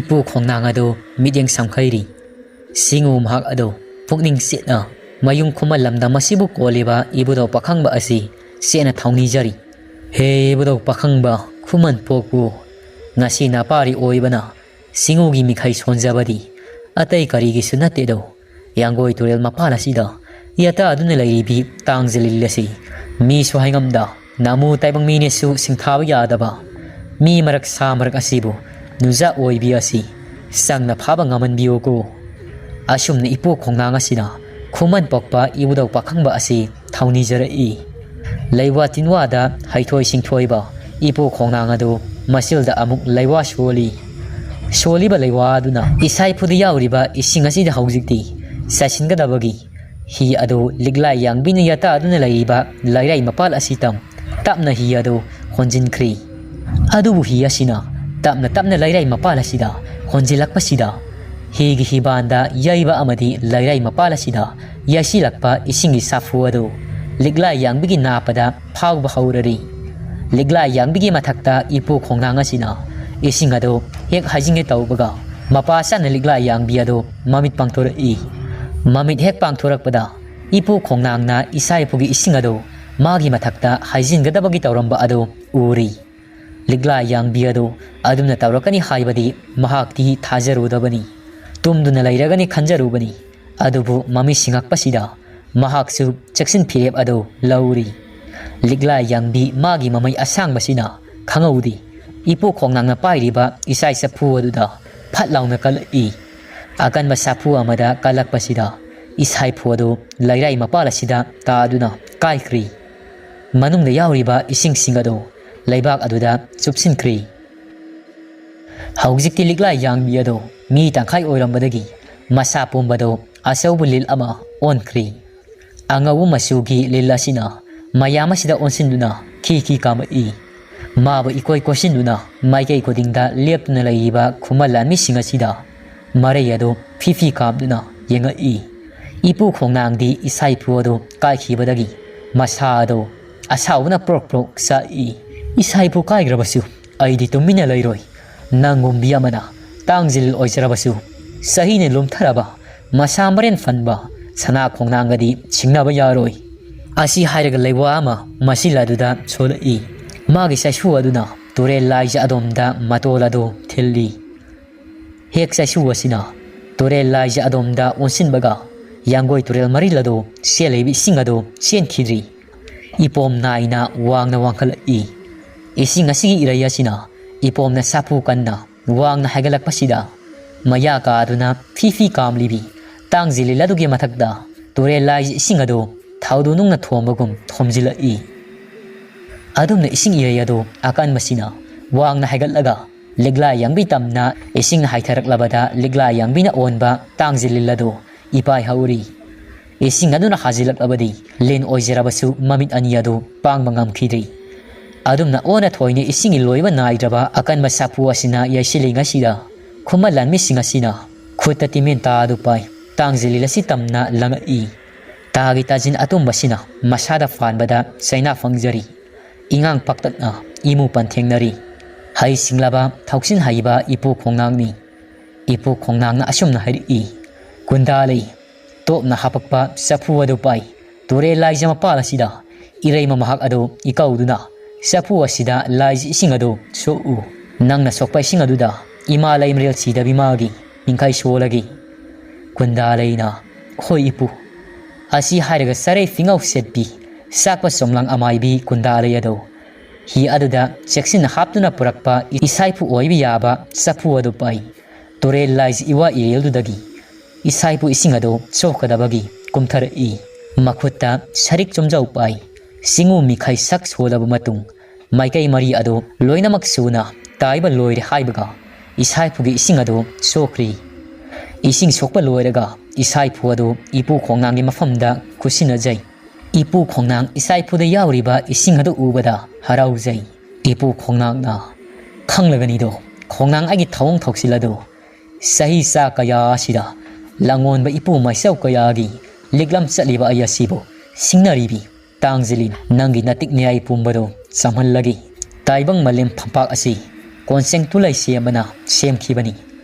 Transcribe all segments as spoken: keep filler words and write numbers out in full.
ꯏꯄꯨ ꯈꯣꯡꯅꯥꯡ ꯑꯗꯨ ꯃꯤꯠꯌꯦꯡ ꯁꯝꯈꯩꯔꯤ꯫ ꯁꯤꯡꯎ ꯃꯍꯥꯛ ꯑꯗꯨ ꯄꯨꯛꯅꯤꯡ ꯆꯦꯠꯅ ꯃꯌꯨꯝ ꯈꯨꯃꯟ ꯂꯝꯗꯝ ꯑꯁꯤꯕꯨ ꯀꯣꯜꯂꯤꯕ ꯏꯕꯨꯙꯧ ꯄꯥꯈꯪꯕ ꯑꯁꯤ ꯆꯦꯠꯅ ꯊꯧꯅꯤꯖꯔꯤ꯫ ꯍꯦ ꯏꯕꯨꯙꯧ ꯄꯥꯈꯪꯕ ꯈꯨꯃꯟ ꯄꯣꯛꯄꯨ, ꯉꯁꯤ ꯅꯄꯥꯔꯤ ꯑꯣꯏꯕꯅ ꯁꯤꯡꯎꯒꯤ ꯃꯤꯈꯩ ꯁꯣꯟꯖꯕꯗꯤ ꯑꯇꯩ ꯀꯔꯤꯒꯤꯁꯨ ꯅꯠꯇꯦꯗꯣ꯫ ꯌꯥꯡꯒꯣꯏ ꯇꯨꯔꯦꯜ ꯃꯄꯥꯜ ꯑꯁꯤꯗ ꯌꯦꯇꯥꯗꯨꯅ ꯂꯩꯔꯤꯕꯤ ꯇꯥꯡꯖ ꯂꯤꯜ ꯑꯁꯤ ꯃꯤꯁꯨ ꯍꯥꯏꯉꯝꯗ, ꯅꯥꯃꯨ ꯇꯥꯏꯕꯪ ꯃꯤꯅꯁꯨ ꯁꯤꯡꯊꯥꯕ ꯌꯥꯗꯕ ꯃꯤ ꯃꯔꯛ ꯁꯥ ꯃꯔꯛ ꯑꯁꯤꯕꯨ ꯅꯨꯖꯥ ꯑꯣꯏꯕꯤ ꯑꯁꯤ ꯆꯪꯅ ꯐꯥꯕ ꯉꯝꯍꯟꯕꯤꯌꯨꯀꯣ꯫ ꯑꯁꯨꯝꯅ ꯏꯄꯨ ꯈꯣꯡꯅꯥꯡ ꯑꯁꯤꯅ ꯈꯨꯃꯟ ꯄꯣꯛꯄ ꯏꯕꯨꯙꯧ ꯄꯥꯈꯪꯕ ꯑꯁꯤ ꯊꯧꯅꯤꯖꯔꯛꯏ꯫ ꯂꯩꯋꯥ ꯇꯤꯟꯋꯥꯗ ꯍꯩꯊꯣꯏ ꯁꯤꯡꯊꯣꯏꯕ ꯏꯄꯨ ꯈꯣꯡꯅꯥꯡ ꯑꯗꯨ ꯃꯆꯤꯜꯗ ꯑꯃꯨꯛ ꯂꯩꯋꯥ ꯁꯣꯜꯂꯤ꯫ ꯁꯣꯜꯂꯤꯕ ꯂꯩꯋꯥ ꯑꯗꯨꯅ ꯏꯁꯥ ꯏꯐꯨꯗ ꯌꯥꯎꯔꯤꯕ ꯏꯁꯤꯡ ꯑꯁꯤꯗ ꯍꯧꯖꯤꯛꯇꯤ ꯆꯥꯏꯁꯤꯟꯒꯗꯕꯒꯤ ꯍꯤ ꯑꯗꯨ ꯂꯤꯛꯂꯥꯏ ꯌꯥꯡꯕꯤꯅ ꯌꯥꯇꯥꯗꯨꯅ ꯂꯩꯔꯤꯕ ꯂꯩꯔꯥꯏ ꯃꯄꯥꯜ ꯑꯁꯤꯗ ꯇꯞꯅ ꯍꯤ ꯑꯗꯨ ꯍꯣꯟꯖꯤꯟꯈ꯭ꯔꯤ꯫ ꯑꯗꯨꯕꯨ ꯍꯤ ꯑꯁꯤꯅ ꯇꯞꯅ ꯇꯞꯅ ꯂꯩꯔꯥꯏ ꯃꯄꯥꯜ ꯑꯁꯤꯗ ꯍꯣꯟꯖꯤꯜꯂꯛꯄꯁꯤꯗ ꯍꯤꯒꯤ ꯍꯤꯕꯥꯟꯗ ꯌꯩꯕ ꯑꯃꯗꯤ ꯂꯩꯔꯥꯏ ꯃꯄꯥꯜ ꯑꯁꯤꯗ ꯌꯩꯁꯤꯜꯂꯛꯄ ꯏꯁꯤꯡꯒꯤ ꯁꯥꯐꯨ ꯑꯗꯨ ꯂꯤꯛꯂꯥꯏ ꯌꯥꯡꯕꯤꯒꯤ ꯅꯥꯞꯄꯗ ꯐꯥꯎꯕ ꯍꯧꯔꯔꯤ꯫ ꯂꯤꯛꯂꯥꯏ ꯌꯥꯡꯕꯤꯒꯤ ꯃꯊꯛꯇ ꯏꯄꯨ ꯈꯣꯡꯅꯥꯡ ꯑꯁꯤꯅ ꯏꯁꯤꯡ ꯑꯗꯨ ꯍꯦꯛ ꯍꯩꯖꯤꯟꯒꯦ ꯇꯧꯕꯒ ꯃꯄꯥ ꯆꯥꯅ ꯂꯤꯛꯂꯥꯏ ꯌꯥꯡꯕꯤ ꯑꯗꯨ ꯃꯃꯤꯠ ꯄꯥꯡꯊꯣꯔꯛꯏ꯫ ꯃꯃꯤꯠ ꯍꯦꯛ ꯄꯥꯡꯊꯣꯔꯛꯄꯗ ꯏꯄꯨ ꯈꯣꯡꯅꯥꯡꯅ ꯏꯁꯥ ꯏꯄꯨꯒꯤ ꯏꯁꯤꯡ ꯑꯗꯨ ꯃꯥꯒꯤ ꯃꯊꯛꯇ ꯍꯩꯖꯤꯟꯒꯗꯕꯒꯤ ꯇꯧꯔꯝꯕ ꯑꯗꯨ ꯎꯔꯤ꯫ ꯂꯤꯛꯂꯥ ꯌꯥꯡꯕꯤ ꯑꯗꯨ ꯑꯗꯨꯝꯅ ꯇꯧꯔꯛꯀꯅꯤ ꯍꯥꯏꯕꯗꯤ ꯃꯍꯥꯛꯇꯤ ꯊꯥꯖꯔꯨꯗꯕꯅꯤ꯫ ꯇꯨꯝꯗꯨꯅ ꯂꯩꯔꯒꯅꯤ ꯈꯟꯖꯔꯨꯕꯅꯤ꯫ ꯑꯗꯨꯕꯨ ꯃꯃꯤꯠ ꯁꯤꯡꯉꯛꯄꯁꯤꯗ ꯃꯍꯥꯛꯁꯨ ꯆꯦꯛꯁꯤꯟ ꯐꯤꯔꯦꯞ ꯑꯗꯨ ꯂꯧꯔꯤ꯫ ꯂꯤꯛꯂꯥ ꯌꯥꯡꯕꯤ ꯃꯥꯒꯤ ꯃꯃꯩ ꯑꯁꯥꯡꯕꯁꯤꯅ ꯈꯪꯍꯧꯗꯦ꯫ ꯏꯄꯨ ꯈꯣꯡꯅꯥꯡꯅ ꯄꯥꯏꯔꯤꯕ ꯏꯁꯥꯏ ꯆꯐꯨ ꯑꯗꯨꯗ ꯐꯠ ꯂꯥꯎꯅ ꯀꯜꯂꯛꯏ꯫ ꯑꯀꯟꯕ ꯁꯥꯐꯨ ꯑꯃꯗ ꯀꯜꯂꯛꯄꯁꯤꯗ ꯏꯁꯥꯏꯐꯨ ꯑꯗꯨ ꯂꯩꯔꯥꯏ ꯃꯄꯥꯜ ꯑꯁꯤꯗ ꯇꯥꯗꯨꯅ ꯀꯥꯏꯈ꯭ꯔꯤ꯫ ꯃꯅꯨꯡꯗ ꯌꯥꯎꯔꯤꯕ ꯏꯁꯤꯡꯁꯤꯡ ꯑꯗꯨ ꯂꯩꯕꯥꯛ ꯑꯗꯨꯗ ꯆꯨꯞꯁꯤꯟꯈ꯭ꯔꯤ꯫ ꯍꯧꯖꯤꯛꯇꯤ ꯂꯤꯛꯂꯥ ꯌꯥꯡꯕꯤ ꯑꯗꯨ ꯃꯤ ꯇꯪꯈꯥꯏ ꯑꯣꯏꯔꯝꯕꯗꯒꯤ ꯃꯁꯥ ꯄꯨꯝꯕꯗꯨ ꯑꯆꯧꯕ ꯂꯤꯜ ꯑꯃ ꯑꯣꯟꯈ꯭ꯔꯤ꯫ ꯑꯉꯧꯕ ꯃꯆꯨꯒꯤ ꯂꯤꯜ ꯑꯁꯤꯅ ꯃꯌꯥꯝ ꯑꯁꯤꯗ ꯑꯣꯟꯁꯤꯟꯗꯨꯅ ꯈꯤ ꯈꯤ ꯀꯥꯝꯃꯛꯏ꯫ ꯃꯥꯕꯨ ꯏꯀꯣꯏ ꯀꯣꯏꯁꯤꯟꯗꯨꯅ ꯃꯥꯏꯀꯩ ꯈꯨꯗꯤꯡꯗ ꯂꯦꯞꯇꯨꯅ ꯂꯩꯔꯤꯕ ꯈꯨꯃꯟ ꯂꯥꯟꯃꯤꯁꯤꯡ ꯑꯁꯤꯗ ꯃꯔꯩ ꯑꯗꯨ ꯐꯤ ꯐꯤ ꯀꯥꯝꯗꯨꯅ ꯌꯦꯡꯉꯛꯏ꯫ ꯏꯄꯨ ꯈꯣꯡꯅꯥꯡꯗꯤ ꯏꯁꯥ ꯏꯄꯨ ꯑꯗꯨ ꯀꯥꯏꯈꯤꯕꯗꯒꯤ ꯃꯁꯥ ꯑꯗꯨ ꯑꯁꯥꯎꯕꯅ ꯄ꯭ꯔꯣꯛ ꯄ꯭ꯔꯣꯛ ꯆꯥꯛꯏ꯫ "ꯏꯁꯥ ꯏꯄꯨ ꯀꯥꯏꯈ꯭ꯔꯕꯁꯨ ꯑꯩꯗꯤ ꯇꯨꯃꯤꯟꯅ ꯂꯩꯔꯣꯏ꯫ ꯅꯪꯒꯨꯝꯕꯤ ꯑꯃꯅ ꯇꯥꯡꯖꯤꯜ ꯑꯣꯏꯖꯔꯕꯁꯨ, ꯆꯍꯤꯅ ꯂꯨꯝꯊꯔꯕ ꯃꯁꯥ ꯃꯔꯦꯟ ꯐꯟꯕ ꯁꯅꯥ ꯈꯣꯡꯅꯥꯡꯒꯗꯤ ꯁꯤꯡꯅꯕ ꯌꯥꯔꯣꯏ꯫ ꯑꯁꯤ ꯍꯥꯏꯔꯒ ꯂꯩꯋꯥ ꯑꯃ ꯃꯁꯤꯜ ꯑꯗꯨꯗ ꯁꯣꯜꯂꯛꯏ꯫ ꯃꯥꯒꯤ ꯆꯩꯁꯨ ꯑꯗꯨꯅ ꯇꯨꯔꯦꯜ ꯂꯥꯏꯖ ꯑꯗꯣꯝꯗ ꯃꯇꯣꯜ ꯑꯗꯨ ꯊꯤꯜꯂꯤ꯫ ꯍꯦꯛ ꯆꯩꯁꯨ ꯑꯁꯤꯅ ꯇꯨꯔꯦꯜ ꯂꯥꯏꯖ ꯑꯗꯣꯝꯗ ꯑꯣꯟꯁꯤꯟꯕꯒ, ꯌꯥꯡꯒꯣꯏ ꯇꯨꯔꯦꯜ ꯃꯔꯤꯜ ꯑꯗꯨ ꯆꯦꯜꯂꯤꯕ ꯏꯁꯤꯡ ꯑꯗꯨ ꯆꯦꯟꯈꯤꯗ꯭ꯔꯤ꯫ ꯏꯄꯣꯝ ꯅꯥꯏꯅ ꯋꯥꯡꯅ ꯋꯥꯡꯈꯠꯂꯛꯏ꯫ ꯏꯁꯤꯡ ꯑꯁꯤꯒꯤ ꯏꯔꯩ ꯑꯁꯤꯅ ꯏꯄꯣꯝꯅ ꯁꯥꯐꯨ ꯀꯟꯅ ꯋꯥꯡꯅ ꯍꯥꯏꯒꯠꯂꯛꯄꯁꯤꯗ, ꯃꯌꯥ ꯀꯥꯗꯨꯅ ꯐꯤ ꯐꯤ ꯀꯥꯝꯂꯤꯕꯤ ꯇꯥꯡꯖꯤꯜ ꯂꯤꯜ ꯑꯗꯨꯒꯤ ꯃꯊꯛꯇ ꯇꯨꯔꯦꯜ ꯂꯥꯏꯖ ꯏꯁꯤꯡ ꯑꯗꯨ ꯊꯥꯎꯗꯨ ꯅꯨꯡꯅ ꯊꯣꯝꯕꯒꯨꯝ ꯊꯣꯝꯖꯤꯜꯂꯛꯏ꯫ ꯑꯗꯨꯝꯅ ꯏꯁꯤꯡ ꯏꯔꯩ ꯑꯗꯨ ꯑꯀꯟꯕꯁꯤꯅ ꯋꯥꯡꯅ ꯍꯥꯏꯒꯠꯂꯒ, ꯂꯤꯛꯂꯥ ꯌꯥꯡꯕꯤ ꯇꯝꯅ ꯏꯁꯤꯡꯅ ꯍꯥꯏꯊꯔꯛꯂꯕꯗ, ꯂꯤꯛꯂꯥ ꯌꯥꯡꯕꯤꯅ ꯑꯣꯟꯕ ꯇꯥꯡꯖꯤꯜ ꯂꯤꯜ ꯑꯗꯨ ꯏꯄꯥꯏ ꯍꯧꯔꯤ꯫ ꯏꯁꯤꯡ ꯑꯗꯨꯅ ꯍꯥꯖꯤꯜꯂꯛꯂꯕꯗꯤ, ꯂꯤꯟ ꯑꯣꯏꯖꯔꯕꯁꯨ ꯃꯃꯤꯠ ꯑꯅꯤ ꯑꯗꯨ ꯄꯥꯡꯕ ꯉꯝꯈꯤꯗ꯭ꯔꯤ꯫ ꯑꯗꯨꯝꯅ ꯑꯣꯟꯅ ꯊꯣꯏꯅ ꯏꯁꯤꯡꯒꯤ ꯂꯣꯏꯕ ꯅꯥꯏꯗ꯭ꯔꯕ ꯑꯀꯟꯕ ꯁꯥꯐꯨ ꯑꯁꯤꯅ ꯌꯩꯁꯤꯜꯂꯤꯉꯩꯁꯤꯗ, ꯈꯨꯃꯟ ꯂꯥꯟꯃꯤꯁꯤꯡ ꯑꯁꯤꯅ ꯈꯨꯠꯇ ꯇꯤꯃꯦꯟ ꯇꯥ ꯑꯗꯨ ꯄꯥꯏ, ꯇꯥꯡꯖꯤꯜ ꯂꯤꯜ ꯑꯁꯤ ꯇꯝꯅ ꯂꯪꯉꯛꯏ꯫ ꯇꯥꯒꯤ ꯇꯥꯖꯤꯟ ꯑꯇꯨꯝꯕꯁꯤꯅ ꯃꯁꯥꯗ ꯐꯥꯟꯕꯗ ꯆꯩꯅꯥ ꯐꯪꯖꯔꯤ꯫ ꯏꯉꯥꯡ ꯄꯥꯛꯇꯛꯅ ꯏꯃꯨ ꯄꯟꯊꯦꯡꯅꯔꯤ꯫ ꯍꯩ ꯁꯤꯡꯂꯕ ꯊꯧꯁꯤꯟ ꯍꯩꯕ ꯏꯄꯨ ꯈꯣꯡꯅꯥꯡꯅꯤ꯫ ꯏꯄꯨ ꯈꯣꯡꯅꯥꯡꯅ ꯑꯁꯨꯝꯅ ꯍꯥꯏꯔꯛꯏ, "ꯀꯨꯟꯗꯥ ꯂꯩ, ꯇꯣꯞꯅ ꯍꯥꯄꯛꯄ ꯆꯐꯨ ꯑꯗꯨ ꯄꯥꯏ꯫ ꯇꯨꯔꯦꯜ ꯂꯥꯏꯖ ꯃꯄꯥꯜ ꯑꯁꯤꯗ ꯏꯔꯩꯃ ꯃꯍꯥꯛ ꯑꯗꯨ ꯏꯀꯧꯗꯨꯅ ꯆꯐꯨ ꯑꯁꯤꯗ ꯂꯥꯏꯖ ꯏꯁꯤꯡ ꯑꯗꯨ ꯁꯣꯛꯎ꯫ ꯅꯪꯅ ꯁꯣꯛꯄ ꯏꯁꯤꯡ ꯑꯗꯨꯗ ꯏꯃꯥ ꯂꯩꯃꯔꯦꯜ ꯁꯤꯗꯕꯤ ꯃꯥꯒꯤ ꯅꯤꯡꯈꯥꯏ ꯁꯣꯜꯂꯒꯦ꯫" ꯀꯨꯟꯗꯥ ꯂꯩꯅ, "ꯍꯣꯏ ꯏꯄꯨ꯫" ꯑꯁꯤ ꯍꯥꯏꯔꯒ ꯆꯔꯩ ꯐꯤꯉꯧ ꯁꯦꯠꯄꯤ, ꯆꯥꯛꯄ ꯆꯣꯝꯂꯥꯡ ꯑꯃꯥꯏꯕꯤ ꯀꯨꯟꯗꯥ ꯂꯩ ꯑꯗꯨ ꯍꯤ ꯑꯗꯨꯗ ꯆꯦꯛꯁꯤꯟꯅ ꯍꯥꯞꯇꯨꯅ ꯄꯨꯔꯛꯄ ꯏꯁꯥꯏꯐꯨ ꯑꯣꯏꯕ ꯌꯥꯕ ꯆꯐꯨ ꯑꯗꯨ ꯄꯥꯏ꯫ ꯇꯨꯔꯦꯜ ꯂꯥꯏꯖ ꯏꯋꯥ ꯏꯔꯦꯜꯗꯨꯗꯒꯤ ꯏꯁꯥꯏꯐꯨ ꯏꯁꯤꯡ ꯑꯗꯨ ꯁꯣꯛꯀꯗꯕꯒꯤ ꯀꯨꯝꯊꯔꯛꯏ꯫ ꯃꯈꯨꯠꯇ ꯁꯔꯤꯛ ꯆꯨꯝꯖꯧ ꯄꯥꯏ꯫ ꯆꯤꯡꯉꯨ ꯃꯤꯈꯥꯏ ꯁꯛ ꯁꯣꯜꯂꯕ ꯃꯇꯨꯡ, ꯃꯥꯏꯀꯩ ꯃꯔꯤ ꯑꯗꯨ ꯂꯣꯏꯅꯃꯛ ꯁꯨꯅ ꯇꯥꯏꯕ ꯂꯣꯏꯔꯦ ꯍꯥꯏꯕꯒ, ꯏꯁꯥꯏꯐꯨꯒꯤ ꯏꯁꯤꯡ ꯑꯗꯨ ꯁꯣꯛꯈ꯭ꯔꯤ꯫ ꯏꯁꯤꯡ ꯁꯣꯛꯄ ꯂꯣꯏꯔꯒ, ꯏꯁꯥꯏꯐꯨ ꯑꯗꯨ ꯏꯄꯨ ꯈꯣꯡꯅꯥꯡꯒꯤ ꯃꯐꯝꯗ ꯈꯨꯠꯁꯤꯟꯅꯖꯩ꯫ ꯏꯄꯨ ꯈꯣꯡꯅꯥꯡ ꯏꯁꯥꯏꯐꯨꯗ ꯌꯥꯎꯔꯤꯕ ꯏꯁꯤꯡ ꯑꯗꯨ ꯎꯕꯗ ꯍꯔꯥꯎꯖꯩ꯫ ꯏꯄꯨ ꯈꯣꯡꯅꯥꯡꯅ, "ꯈꯪꯂꯒꯅꯤꯗꯣ, ꯈꯣꯡꯅꯥꯡ ꯑꯩꯒꯤ ꯊꯧꯑꯣꯡ ꯊꯧꯁꯤꯜ ꯑꯗꯨ꯫ ꯆꯍꯤ ꯆꯥ ꯀꯌꯥ ꯑꯁꯤꯗ ꯂꯥꯡꯑꯣꯟꯕ ꯏꯄꯨ ꯃꯥꯏꯆꯧ ꯀꯌꯥꯒꯤ ꯂꯤꯛꯂꯝ ꯆꯠꯂꯤꯕ ꯑꯩ ꯑꯁꯤꯕꯨ ꯁꯤꯡꯅꯔꯤꯕꯤ ꯇꯥꯡꯖꯤꯜ ꯂꯤꯜ, ꯅꯪꯒꯤ ꯅꯇꯤꯛ ꯅꯤꯌꯥꯏ ꯄꯨꯝꯕꯗꯨ ꯆꯝꯍꯜꯂꯒꯦ꯫ ꯇꯥꯏꯕꯪ ꯃꯥꯂꯦꯝ ꯐꯝꯄꯥꯛ ꯑꯁꯤ ꯀꯣꯟꯁꯦꯡ ꯇꯨꯂꯩ ꯁꯦꯝꯕꯅ ꯁꯦꯝꯈꯤꯕꯅꯤ꯫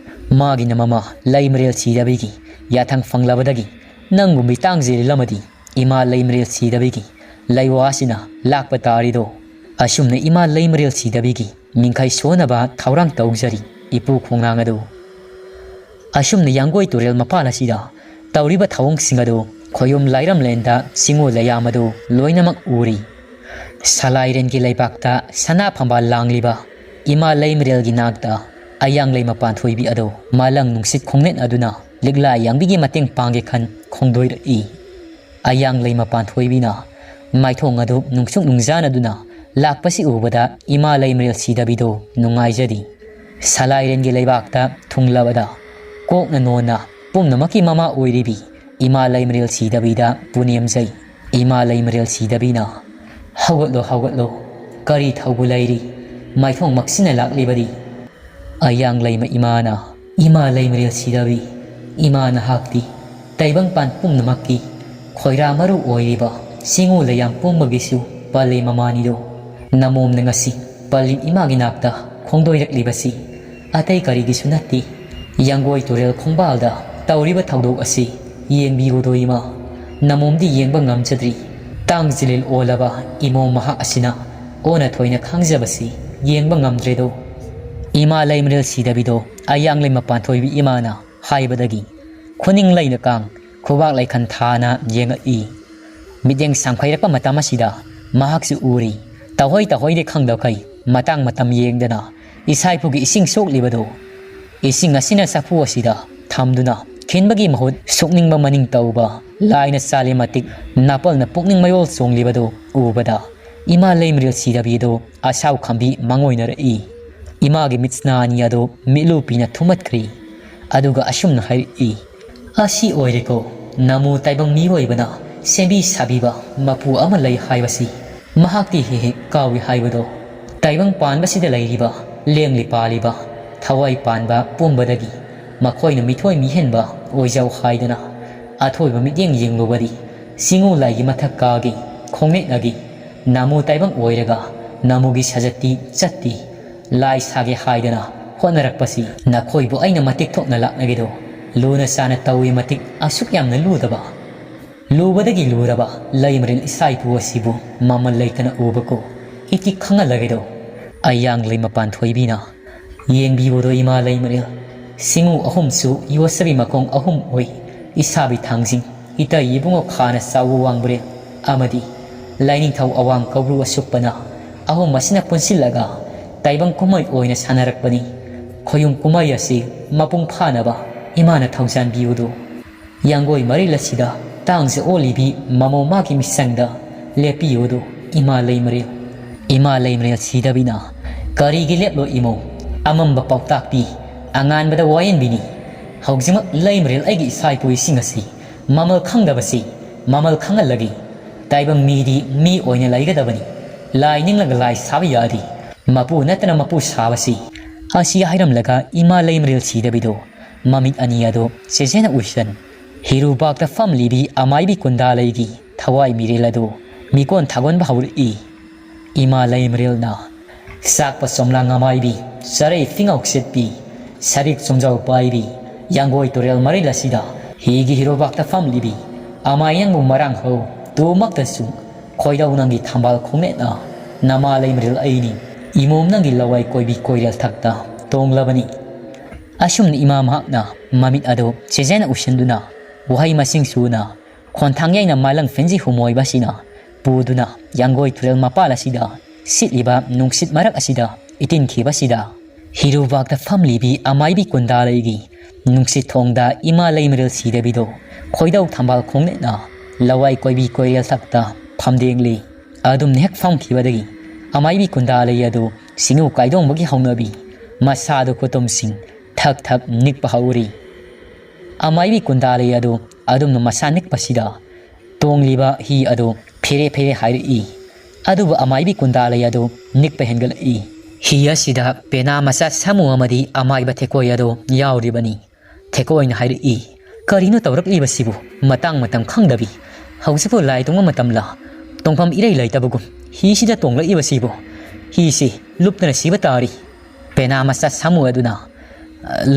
ꯃꯥꯒꯤꯅ ꯃꯃꯥ ꯂꯩꯃꯔꯦꯜ ꯁꯤꯗꯕꯤꯒꯤ ꯌꯥꯊꯪ ꯐꯪꯂꯕꯗꯒꯤ ꯅꯪꯒꯨꯝꯕꯤ ꯇꯥꯡꯖꯦꯜ ꯑꯃꯗꯤ ꯏꯃꯥ ꯂꯩꯃꯔꯦꯜ ꯁꯤꯗꯕꯤꯒꯤ ꯂꯩꯋꯥꯁꯤꯅ ꯂꯥꯛꯄ ꯇꯥꯔꯤꯗꯣ꯫ ꯑꯁꯨꯝꯅ ꯏꯃꯥ ꯂꯩꯃꯔꯦꯜ ꯁꯤꯗꯕꯤꯒꯤ ꯃꯤꯡꯈꯥꯏ ꯁꯣꯟꯅꯕ ꯊꯧꯔꯥꯡ ꯇꯧꯖꯔꯤ ꯏꯄꯨ ꯈꯣꯡꯅꯥꯡ ꯑꯗꯨ꯫ ꯑꯁꯨꯝꯅ ꯌꯥꯡꯒꯣꯏ ꯇꯨꯔꯦꯜ ꯃꯄꯥꯟ ꯑꯁꯤꯗ ꯇꯧꯔꯤꯕ ꯊꯧꯑꯣꯡꯁꯤꯡ ꯑꯗꯨ ꯈꯣꯌꯨꯝ ꯂꯥꯏꯔꯝꯂꯦꯟꯗ ꯆꯤꯡꯉꯨ ꯂꯩꯌꯥꯝ ꯑꯗꯨ ꯂꯣꯏꯅꯃꯛ ꯎꯔꯤ꯫ ꯁꯂꯥꯏꯔꯦꯟꯒꯤ ꯂꯩꯕꯥꯛꯇ ꯁꯅꯥ ꯐꯝꯕꯥꯜ ꯂꯥꯡꯂꯤꯕ ꯏꯃꯥ ꯂꯩꯃꯔꯦꯜꯒꯤ ꯅꯥꯛꯇ ꯑꯌꯥꯡꯂꯩꯃ ꯄꯥꯟꯊꯣꯏꯕꯤ ꯑꯗꯨ ꯃꯥꯂꯪ ꯅꯨꯡꯁꯤꯠ ꯈꯣꯡꯅꯦꯠ ꯑꯗꯨꯅ ꯂꯤꯛꯂꯥ ꯌꯥꯡꯕꯤꯒꯤ ꯃꯇꯦꯡ ꯄꯥꯡꯒꯦ ꯈꯟ ꯈꯣꯡꯗꯣꯏꯔꯛꯏ꯫ ꯑꯌꯥꯡꯂꯩꯃ ꯄꯥꯟꯊꯣꯏꯕꯤꯅ ꯃꯥꯏꯊꯣꯡ ꯑꯗꯨ ꯅꯨꯡꯁꯨꯛ ꯅꯨꯡꯖꯥꯟ ꯑꯗꯨꯅ ꯂꯥꯛꯄꯁꯤ ꯎꯕꯗ ꯏꯃꯥ ꯂꯩꯃꯔꯦꯜ ꯁꯤꯗꯕꯤꯗꯨ ꯅꯨꯡꯉꯥꯏꯖꯔꯤ꯫ ꯁꯂꯥꯏꯔꯦꯟꯒꯤ ꯂꯩꯕꯥꯛꯇ ꯊꯨꯡꯂꯕꯗ ꯀꯣꯛꯅ ꯅꯣꯟꯅ ꯄꯨꯝꯅꯃꯛꯀꯤ ꯃꯃꯥ ꯑꯣꯏꯔꯤꯕꯤ ꯏꯃꯥ ꯂꯩꯃꯔꯦꯜ ꯁꯤꯗꯕꯤꯗ ꯄꯨꯅꯦꯝꯖꯩ꯫ ꯏꯃꯥ ꯂꯩꯃꯔꯦꯜ ꯁꯤꯗꯕꯤꯅ, "ꯍꯧꯒꯠꯂꯣ, ꯍꯧꯒꯠꯂꯣ, ꯀꯔꯤ ꯊꯧꯕ ꯂꯩꯔꯤ? ꯃꯥꯏꯊꯣꯡ ꯃꯛꯁꯤꯟꯅ ꯂꯥꯛꯂꯤꯕꯗꯤ?" ꯑꯌꯥꯡꯂꯩꯃ ꯏꯃꯥꯅ, "ꯏꯃꯥ ꯂꯩꯃꯔꯦꯜ ꯁꯤꯗꯕꯤ, ꯏꯃꯥ ꯅꯍꯥꯛꯇꯤ ꯇꯥꯏꯕꯪꯄꯥꯟ ꯄꯨꯝꯅꯃꯛꯀꯤ ꯈꯣꯏꯔꯥ ꯃꯔꯨ ꯑꯣꯏꯔꯤꯕ ꯆꯤꯡꯉꯨ ꯂꯩꯌꯥꯝ ꯄꯨꯝꯕꯒꯤꯁꯨ ꯄꯥꯂꯦꯝ ꯃꯃꯥꯅꯤꯗꯣ꯫ ꯅꯃꯣꯝꯅ ꯉꯁꯤ ꯄꯥꯂꯦꯝ ꯏꯃꯥꯒꯤ ꯅꯥꯛꯇ ꯈꯣꯡꯗꯣꯏꯔꯛꯂꯤꯕꯁꯤ ꯑꯇꯩ ꯀꯔꯤꯒꯤꯁꯨ ꯅꯠꯇꯦ꯫ ꯌꯥꯡꯒꯣꯏ ꯇꯨꯔꯦꯜ ꯈꯣꯡꯕꯥꯜꯗ ꯇꯧꯔꯤꯕ ꯊꯧꯗꯣꯛ ꯑꯁꯤ ꯌꯦꯡꯕꯤꯌꯨꯗꯣ ꯏꯃꯥ꯫ ꯅꯃꯣꯝꯗꯤ ꯌꯦꯡꯕ ꯉꯝꯖꯗ꯭ꯔꯤ꯫ ꯇꯥꯡ ꯖꯤꯂꯤꯜ ꯑꯣꯜꯂꯕ ꯏꯃꯣꯝ ꯃꯍꯥꯛ ꯑꯁꯤꯅ ꯑꯣꯟꯅ ꯊꯣꯏꯅ ꯈꯥꯡꯖꯕꯁꯤ ꯌꯦꯡꯕ ꯉꯝꯗ꯭ꯔꯦꯗꯣ꯫" ꯏꯃꯥ ꯂꯩꯃꯔꯦꯜ ꯁꯤꯗꯕꯤꯗꯣ ꯑꯌꯥꯡꯂꯩꯃ ꯄꯥꯟꯊꯣꯏꯕꯤ ꯏꯃꯥꯅ ꯍꯥꯏꯕꯗꯒꯤ ꯈꯨꯅꯤꯡ ꯂꯩꯅ ꯀꯥꯡ, ꯈꯨꯕꯥꯛ ꯂꯩꯈꯟ ꯊꯥꯅ ꯌꯦꯡꯉꯛꯏ꯫ ꯃꯤꯠꯌꯦꯡ ꯁꯥꯡꯈꯩꯔꯛꯄ ꯃꯇꯝ ꯑꯁꯤꯗ ꯃꯍꯥꯛꯁꯨ ꯎꯔꯤ꯫ ꯇꯧꯍꯣꯏ ꯇꯧꯍꯣꯏꯗꯤ ꯈꯪꯗꯕꯈꯩ ꯃꯇꯥꯡ ꯃꯇꯝ ꯌꯦꯡꯗꯅ ꯏꯁꯥ ꯏꯄꯨꯒꯤ ꯏꯁꯤꯡ ꯁꯣꯛꯂꯤꯕꯗꯨ ꯏꯁꯤꯡ ꯑꯁꯤꯅ ꯆꯐꯨ ꯑꯁꯤꯗ ꯊꯝꯗꯨꯅ ꯈꯤꯟꯕꯒꯤ ꯃꯍꯨꯠ ꯁꯣꯛꯅꯤꯡꯕ ꯃꯅꯤꯡ ꯇꯧꯕ ꯂꯥꯏꯅ ꯆꯥꯂꯤ ꯃꯇꯤꯛ ꯅꯥꯄꯜꯅ ꯄꯨꯛꯅꯤꯡ ꯃꯌꯣꯜ ꯆꯣꯡꯂꯤꯕꯗꯨ ꯎꯕꯗ ꯏꯃꯥ ꯂꯩꯃꯔꯦꯜ ꯁꯤꯗꯕꯤꯗꯨ ꯑꯁꯥꯎ ꯈꯥꯝꯕꯤ ꯃꯥꯡꯑꯣꯏꯅꯔꯛꯏ꯫ ꯏꯃꯥꯒꯤ ꯃꯤꯠꯁꯅꯥ ꯑꯅꯤ ꯑꯗꯨ ꯃꯤꯠꯂꯨ ꯄꯤꯅ ꯊꯨꯝꯃꯠꯈ꯭ꯔꯤ꯫ ꯑꯗꯨꯒ ꯑꯁꯨꯝꯅ ꯍꯥꯏꯔꯛꯏ, "ꯑꯁꯤ ꯑꯣꯏꯔꯦꯀꯣ ꯅꯃꯨ ꯇꯥꯏꯕꯪ ꯃꯤꯑꯣꯏꯕꯅ ꯁꯦꯝꯕꯤ ꯁꯥꯕꯤꯕ ꯃꯄꯨ ꯑꯃ ꯂꯩ ꯍꯥꯏꯕꯁꯤ꯫ ꯃꯍꯥꯛꯇꯤ ꯍꯦꯛ ꯍꯦꯛ ꯀꯥꯎꯏ ꯍꯥꯏꯕꯗꯣ꯫ ꯇꯥꯏꯕꯪ ꯄꯥꯟꯕꯁꯤꯗ ꯂꯩꯔꯤꯕ ꯂꯦꯡꯂꯤ ꯄꯥꯜꯂꯤꯕ ꯊꯋꯥꯏ ꯄꯥꯟꯕ ꯄꯨꯝꯕꯗꯒꯤ ꯃꯈꯣꯏꯅ ꯃꯤꯊꯣꯏ ꯃꯤꯍꯦꯟꯕ ꯑꯣꯏꯖꯧ ꯍꯥꯏꯗꯅ ꯑꯊꯣꯏꯕ ꯃꯤꯠꯌꯦꯡ ꯌꯦꯡꯂꯨꯕꯗꯤ ꯆꯤꯡꯉꯨ ꯂꯥꯏꯒꯤ ꯃꯊꯛ ꯀꯥꯒꯤ ꯈꯣꯡꯅꯦꯠꯅꯒꯤ ꯅꯃꯨ ꯇꯥꯏꯕꯪ ꯑꯣꯏꯔꯒ ꯅꯃꯨꯒꯤ ꯁꯖꯠꯇꯤ ꯆꯠꯇꯤ꯫ ꯂꯥꯏ ꯁꯥꯒꯦ ꯍꯥꯏꯗꯅ ꯍꯣꯠꯅꯔꯛꯄꯁꯤ ꯅꯈꯣꯏꯕꯨ ꯑꯩꯅ ꯃꯇꯤꯛ ꯊꯣꯛꯅ ꯂꯥꯛꯅꯒꯦꯗꯣ꯫ ꯂꯨꯅ ꯆꯥꯅ ꯇꯧꯏ ꯃꯇꯤꯛ ꯑꯁꯨꯛ ꯌꯥꯝꯅ ꯂꯨꯗꯕ, ꯂꯨꯕꯗꯒꯤ ꯂꯨꯔꯕ ꯂꯩꯃꯔꯦꯜ ꯏꯆꯥ ꯏꯄꯨ ꯑꯁꯤꯕꯨ ꯃꯃꯜ ꯂꯩꯇꯅ ꯎꯕꯀꯣ꯫ ꯏꯇꯤꯛ ꯈꯪꯍꯜꯂꯒꯦꯗꯣ꯫ ꯑꯌꯥꯡꯂꯩ ꯃꯄꯥꯟ ꯊꯣꯏꯕꯤꯅ ꯌꯦꯡꯕꯤꯌꯨꯗꯣ ꯏꯃꯥ ꯂꯩꯃꯔꯦꯜ꯫ ꯁꯤꯡꯎ ꯑꯍꯨꯝꯁꯨ ꯌꯣꯠꯁꯕꯤ ꯃꯈꯣꯡ ꯑꯍꯨꯝ ꯑꯣꯏ꯫ ꯏꯁꯥꯕꯤ ꯊꯥꯡꯖꯤꯡ, ꯏꯇꯩ ꯏꯕꯨꯡꯉꯣ ꯈꯥꯅ ꯆꯥꯎꯕ ꯋꯥꯡꯕ꯭ꯔꯦꯜ ꯑꯃꯗꯤ ꯂꯥꯏꯅꯤꯡꯊꯧ ꯑꯋꯥꯡ ꯀꯧꯕ꯭ꯔꯨ ꯑꯁꯨꯛꯄꯅ ꯑꯍꯨꯝ ꯑꯁꯤꯅ ꯄꯨꯟꯁꯤꯜꯂꯒ ꯇꯥꯏꯕꯪ ꯀꯨꯝꯍꯩ ꯑꯣꯏꯅ ꯁꯥꯟꯅꯔꯛꯄꯅꯤ꯫ ꯈꯣꯌꯨꯝ ꯀꯨꯝꯍꯩ ꯑꯁꯤ ꯃꯄꯨꯡ ꯐꯥꯅꯕ ꯏꯃꯥꯅ ꯊꯧꯖꯥꯟꯕꯤꯌꯨꯗꯨ꯫ ꯌꯥꯡꯒꯣꯏ ꯃꯔꯤꯜ ꯑꯁꯤꯗ ꯇꯥꯡꯖ ꯑꯣꯜꯂꯤꯕꯤ ꯃꯃꯧ ꯃꯥꯒꯤ ꯃꯤꯁꯪꯗ ꯂꯦꯞꯄꯤꯌꯨꯗꯨ ꯏꯃꯥ ꯂꯩꯃꯔꯦꯜ꯫ ꯏꯃꯥ ꯂꯩꯃꯔꯦꯜ ꯁꯤꯗꯕꯤꯅ ꯀꯔꯤꯒꯤ ꯂꯦꯞꯂꯣ ꯏꯃꯧ? ꯑꯃꯝꯕ ꯄꯥꯎꯇꯥꯛꯄꯤ, ꯑꯉꯥꯟꯕꯗ ꯋꯥꯌꯦꯟꯕꯤꯅꯤ꯫ ꯍꯧꯖꯤꯛꯃꯛ ꯂꯩꯃꯔꯦꯜ ꯑꯩꯒꯤ ꯏꯆꯥ ꯏꯄꯨ ꯏꯁꯤꯡ ꯑꯁꯤ ꯃꯃꯜ ꯈꯪꯗꯕꯁꯤ ꯃꯃꯜ ꯈꯪꯍꯜꯂꯒꯦ꯫ ꯇꯥꯏꯕꯪ ꯃꯤꯗꯤ ꯃꯤ ꯑꯣꯏꯅ ꯂꯩꯒꯗꯕꯅꯤ꯫ ꯂꯥꯏ ꯅꯤꯡꯂꯒ ꯂꯥꯏ ꯁꯥꯕ ꯌꯥꯗꯦ꯫ ꯃꯄꯨ ꯅꯠꯇꯅ ꯃꯄꯨ ꯁꯥꯕꯁꯤ꯫ ꯑꯁꯤ ꯍꯥꯏꯔꯝꯂꯒ ꯏꯃꯥ ꯂꯩꯃꯔꯦꯜ ꯁꯤꯗꯕꯤꯗꯣ ꯃꯃꯤꯠ ꯑꯅꯤ ꯑꯗꯨ ꯆꯦꯖꯦꯅ ꯎꯏꯁꯟ꯫ ꯍꯤꯔꯨꯕꯥꯛꯇ ꯐꯝꯂꯤꯕꯤ ꯑꯃꯥꯏꯕꯤ ꯀꯨꯟꯗꯥꯂꯩꯒꯤ ꯊꯋꯥꯏ ꯃꯤꯔꯦꯜ ꯑꯗꯨ ꯃꯤꯀꯣꯟ ꯊꯥꯒꯣꯟꯕ ꯍꯧꯔꯛꯏ꯫ ꯏꯃꯥ ꯂꯩꯃꯔꯦꯜꯅ ꯆꯥꯛꯄ ꯆꯣꯝꯂꯥꯡ ꯑꯃꯥꯏꯕꯤ, ꯆꯔꯩ ꯐꯤꯉꯧ ꯁꯦꯠꯄꯤ, ꯁꯔꯤꯛ ꯆꯣꯝꯖꯥꯎ ꯄꯥꯏꯕꯤ, ꯌꯥꯡꯒꯣꯏ ꯇꯨꯔꯦꯜ ꯃꯔꯤꯜ ꯑꯁꯤꯗ ꯍꯤꯒꯤ ꯍꯤꯔꯨꯕꯥꯛꯇ ꯐꯝꯂꯤꯕꯤ ꯑꯃꯥꯏ ꯅꯪꯕꯨ ꯃꯔꯥꯡ ꯍꯧ꯫ ꯇꯨꯃꯛꯇꯁꯨ ꯈꯣꯏꯗꯧ ꯅꯪꯒꯤ ꯊꯝꯕꯥꯜ ꯈꯣꯡꯅꯦꯠꯅ ꯅꯃꯥ ꯂꯩꯃꯔꯦꯜ ꯑꯩꯅꯤ꯫ ꯏꯃꯣꯝ ꯅꯪꯒꯤ ꯂꯋꯥꯏ ꯀꯣꯏꯕꯤ ꯀꯣꯏꯔꯦꯜ ꯊꯛꯇ ꯇꯣꯡꯂꯕꯅꯤ꯫ ꯑꯁꯨꯝꯅ ꯏꯃꯥ ꯃꯍꯥꯛꯅ ꯃꯃꯤꯠ ꯑꯗꯨ ꯆꯦꯖꯦꯅ ꯎꯏꯁꯤꯟꯗꯨꯅ ꯋꯥꯍꯩ ꯃꯁꯤꯡ ꯁꯨꯅ ꯈꯣꯟꯊꯥꯡ ꯌꯩꯅ ꯃꯥꯂꯪ ꯐꯦꯟꯖꯤ ꯍꯨꯃꯣꯏꯕ ꯑꯁꯤꯅ ꯄꯨꯗꯨꯅ ꯌꯥꯡꯒꯣꯏ ꯇꯨꯔꯦꯜ ꯃꯄꯥꯜ ꯑꯁꯤꯗ ꯁꯤꯠꯂꯤꯕ ꯅꯨꯡꯁꯤꯠ ꯃꯔꯛ ꯑꯁꯤꯗ ꯏꯇꯤꯟꯈꯤꯕꯁꯤꯗ ꯍꯤꯔꯨꯕꯥꯛꯇ ꯐꯝꯂꯤꯕꯤ ꯑꯃꯥꯏꯕꯤ ꯀꯨꯟꯗꯥꯂꯩꯒꯤ ꯅꯨꯡꯁꯤꯠ ꯊꯣꯡꯗ ꯏꯃꯥ ꯂꯩꯃꯔꯦꯜ ꯁꯤꯗꯕꯤꯗꯣ ꯈꯣꯏꯗꯧ ꯊꯝꯕꯥꯜ ꯈꯣꯡꯅꯦꯠꯅ ꯂꯋꯥꯏ ꯀꯣꯏꯕꯤ ꯀꯣꯏꯔꯦꯜ ꯊꯛꯇ ꯐꯝꯗꯦꯡꯂꯤ꯫ ꯑꯗꯨꯝꯅ ꯍꯦꯛ ꯐꯝꯈꯤꯕꯗꯒꯤ ꯑꯃꯥꯏꯕꯤ ꯀꯨꯟꯗꯥꯂꯩ ꯑꯗꯨ ꯁꯤꯡꯎ ꯀꯥꯏꯗꯣꯡꯕꯒꯤ ꯍꯧꯅꯕꯤ ꯃꯁꯥꯗꯨ ꯈꯨꯇꯨꯝꯁꯤꯡ ꯊꯛ ꯊꯛ ꯅꯤꯛꯄ ꯍꯧꯔꯤ꯫ ꯑꯃꯥꯏꯕꯤ ꯀꯨꯟꯗꯥꯂꯩ ꯑꯗꯨ ꯑꯗꯨꯝꯅ ꯃꯁꯥ ꯅꯤꯛꯄꯁꯤꯗ ꯇꯣꯡꯂꯤꯕ ꯍꯤ ꯑꯗꯨ ꯐꯦꯔꯦ ꯐꯦꯔꯦ ꯍꯥꯏꯔꯛꯏ꯫ ꯑꯗꯨꯕꯨ ꯑꯃꯥꯏꯕꯤ ꯀꯨꯟꯗꯥꯂꯩ ꯑꯗꯨ ꯅꯤꯛꯄ ꯍꯦꯟꯒꯠꯂꯛꯏ꯫ ꯍꯤ ꯑꯁꯤꯗ ꯄꯦꯅꯥ ꯃꯆꯥ ꯁꯥꯃꯨ ꯑꯃꯗꯤ ꯑꯃꯥꯏꯕ ꯊꯦꯀꯣꯏ ꯑꯗꯨ ꯌꯥꯎꯔꯤꯕꯅꯤ꯫ ꯊꯦꯀꯣꯏꯅ ꯍꯥꯏꯔꯛꯏ, "ꯀꯔꯤꯅꯣ ꯇꯧꯔꯛꯂꯤꯕꯁꯤꯕꯨ? ꯃꯇꯥꯡ ꯃꯇꯝ ꯈꯪꯗꯕꯤ꯫ ꯍꯧꯖꯤꯛꯄꯨ ꯂꯥꯏ ꯇꯣꯡꯕ ꯃꯇꯝꯂ? ꯇꯣꯡꯐꯝ ꯏꯔꯩ ꯂꯩꯇꯕꯒꯨꯝ ꯍꯤꯁꯤꯗ ꯇꯣꯡꯂꯛꯏꯕꯁꯤꯕꯨ? ꯍꯤꯁꯤ ꯂꯨꯞꯇꯅ ꯁꯤꯕ ꯇꯥꯔꯤ꯫" ꯄꯦꯅꯥ ꯃꯆꯥ ꯁꯥꯃꯨ ꯑꯗꯨꯅ,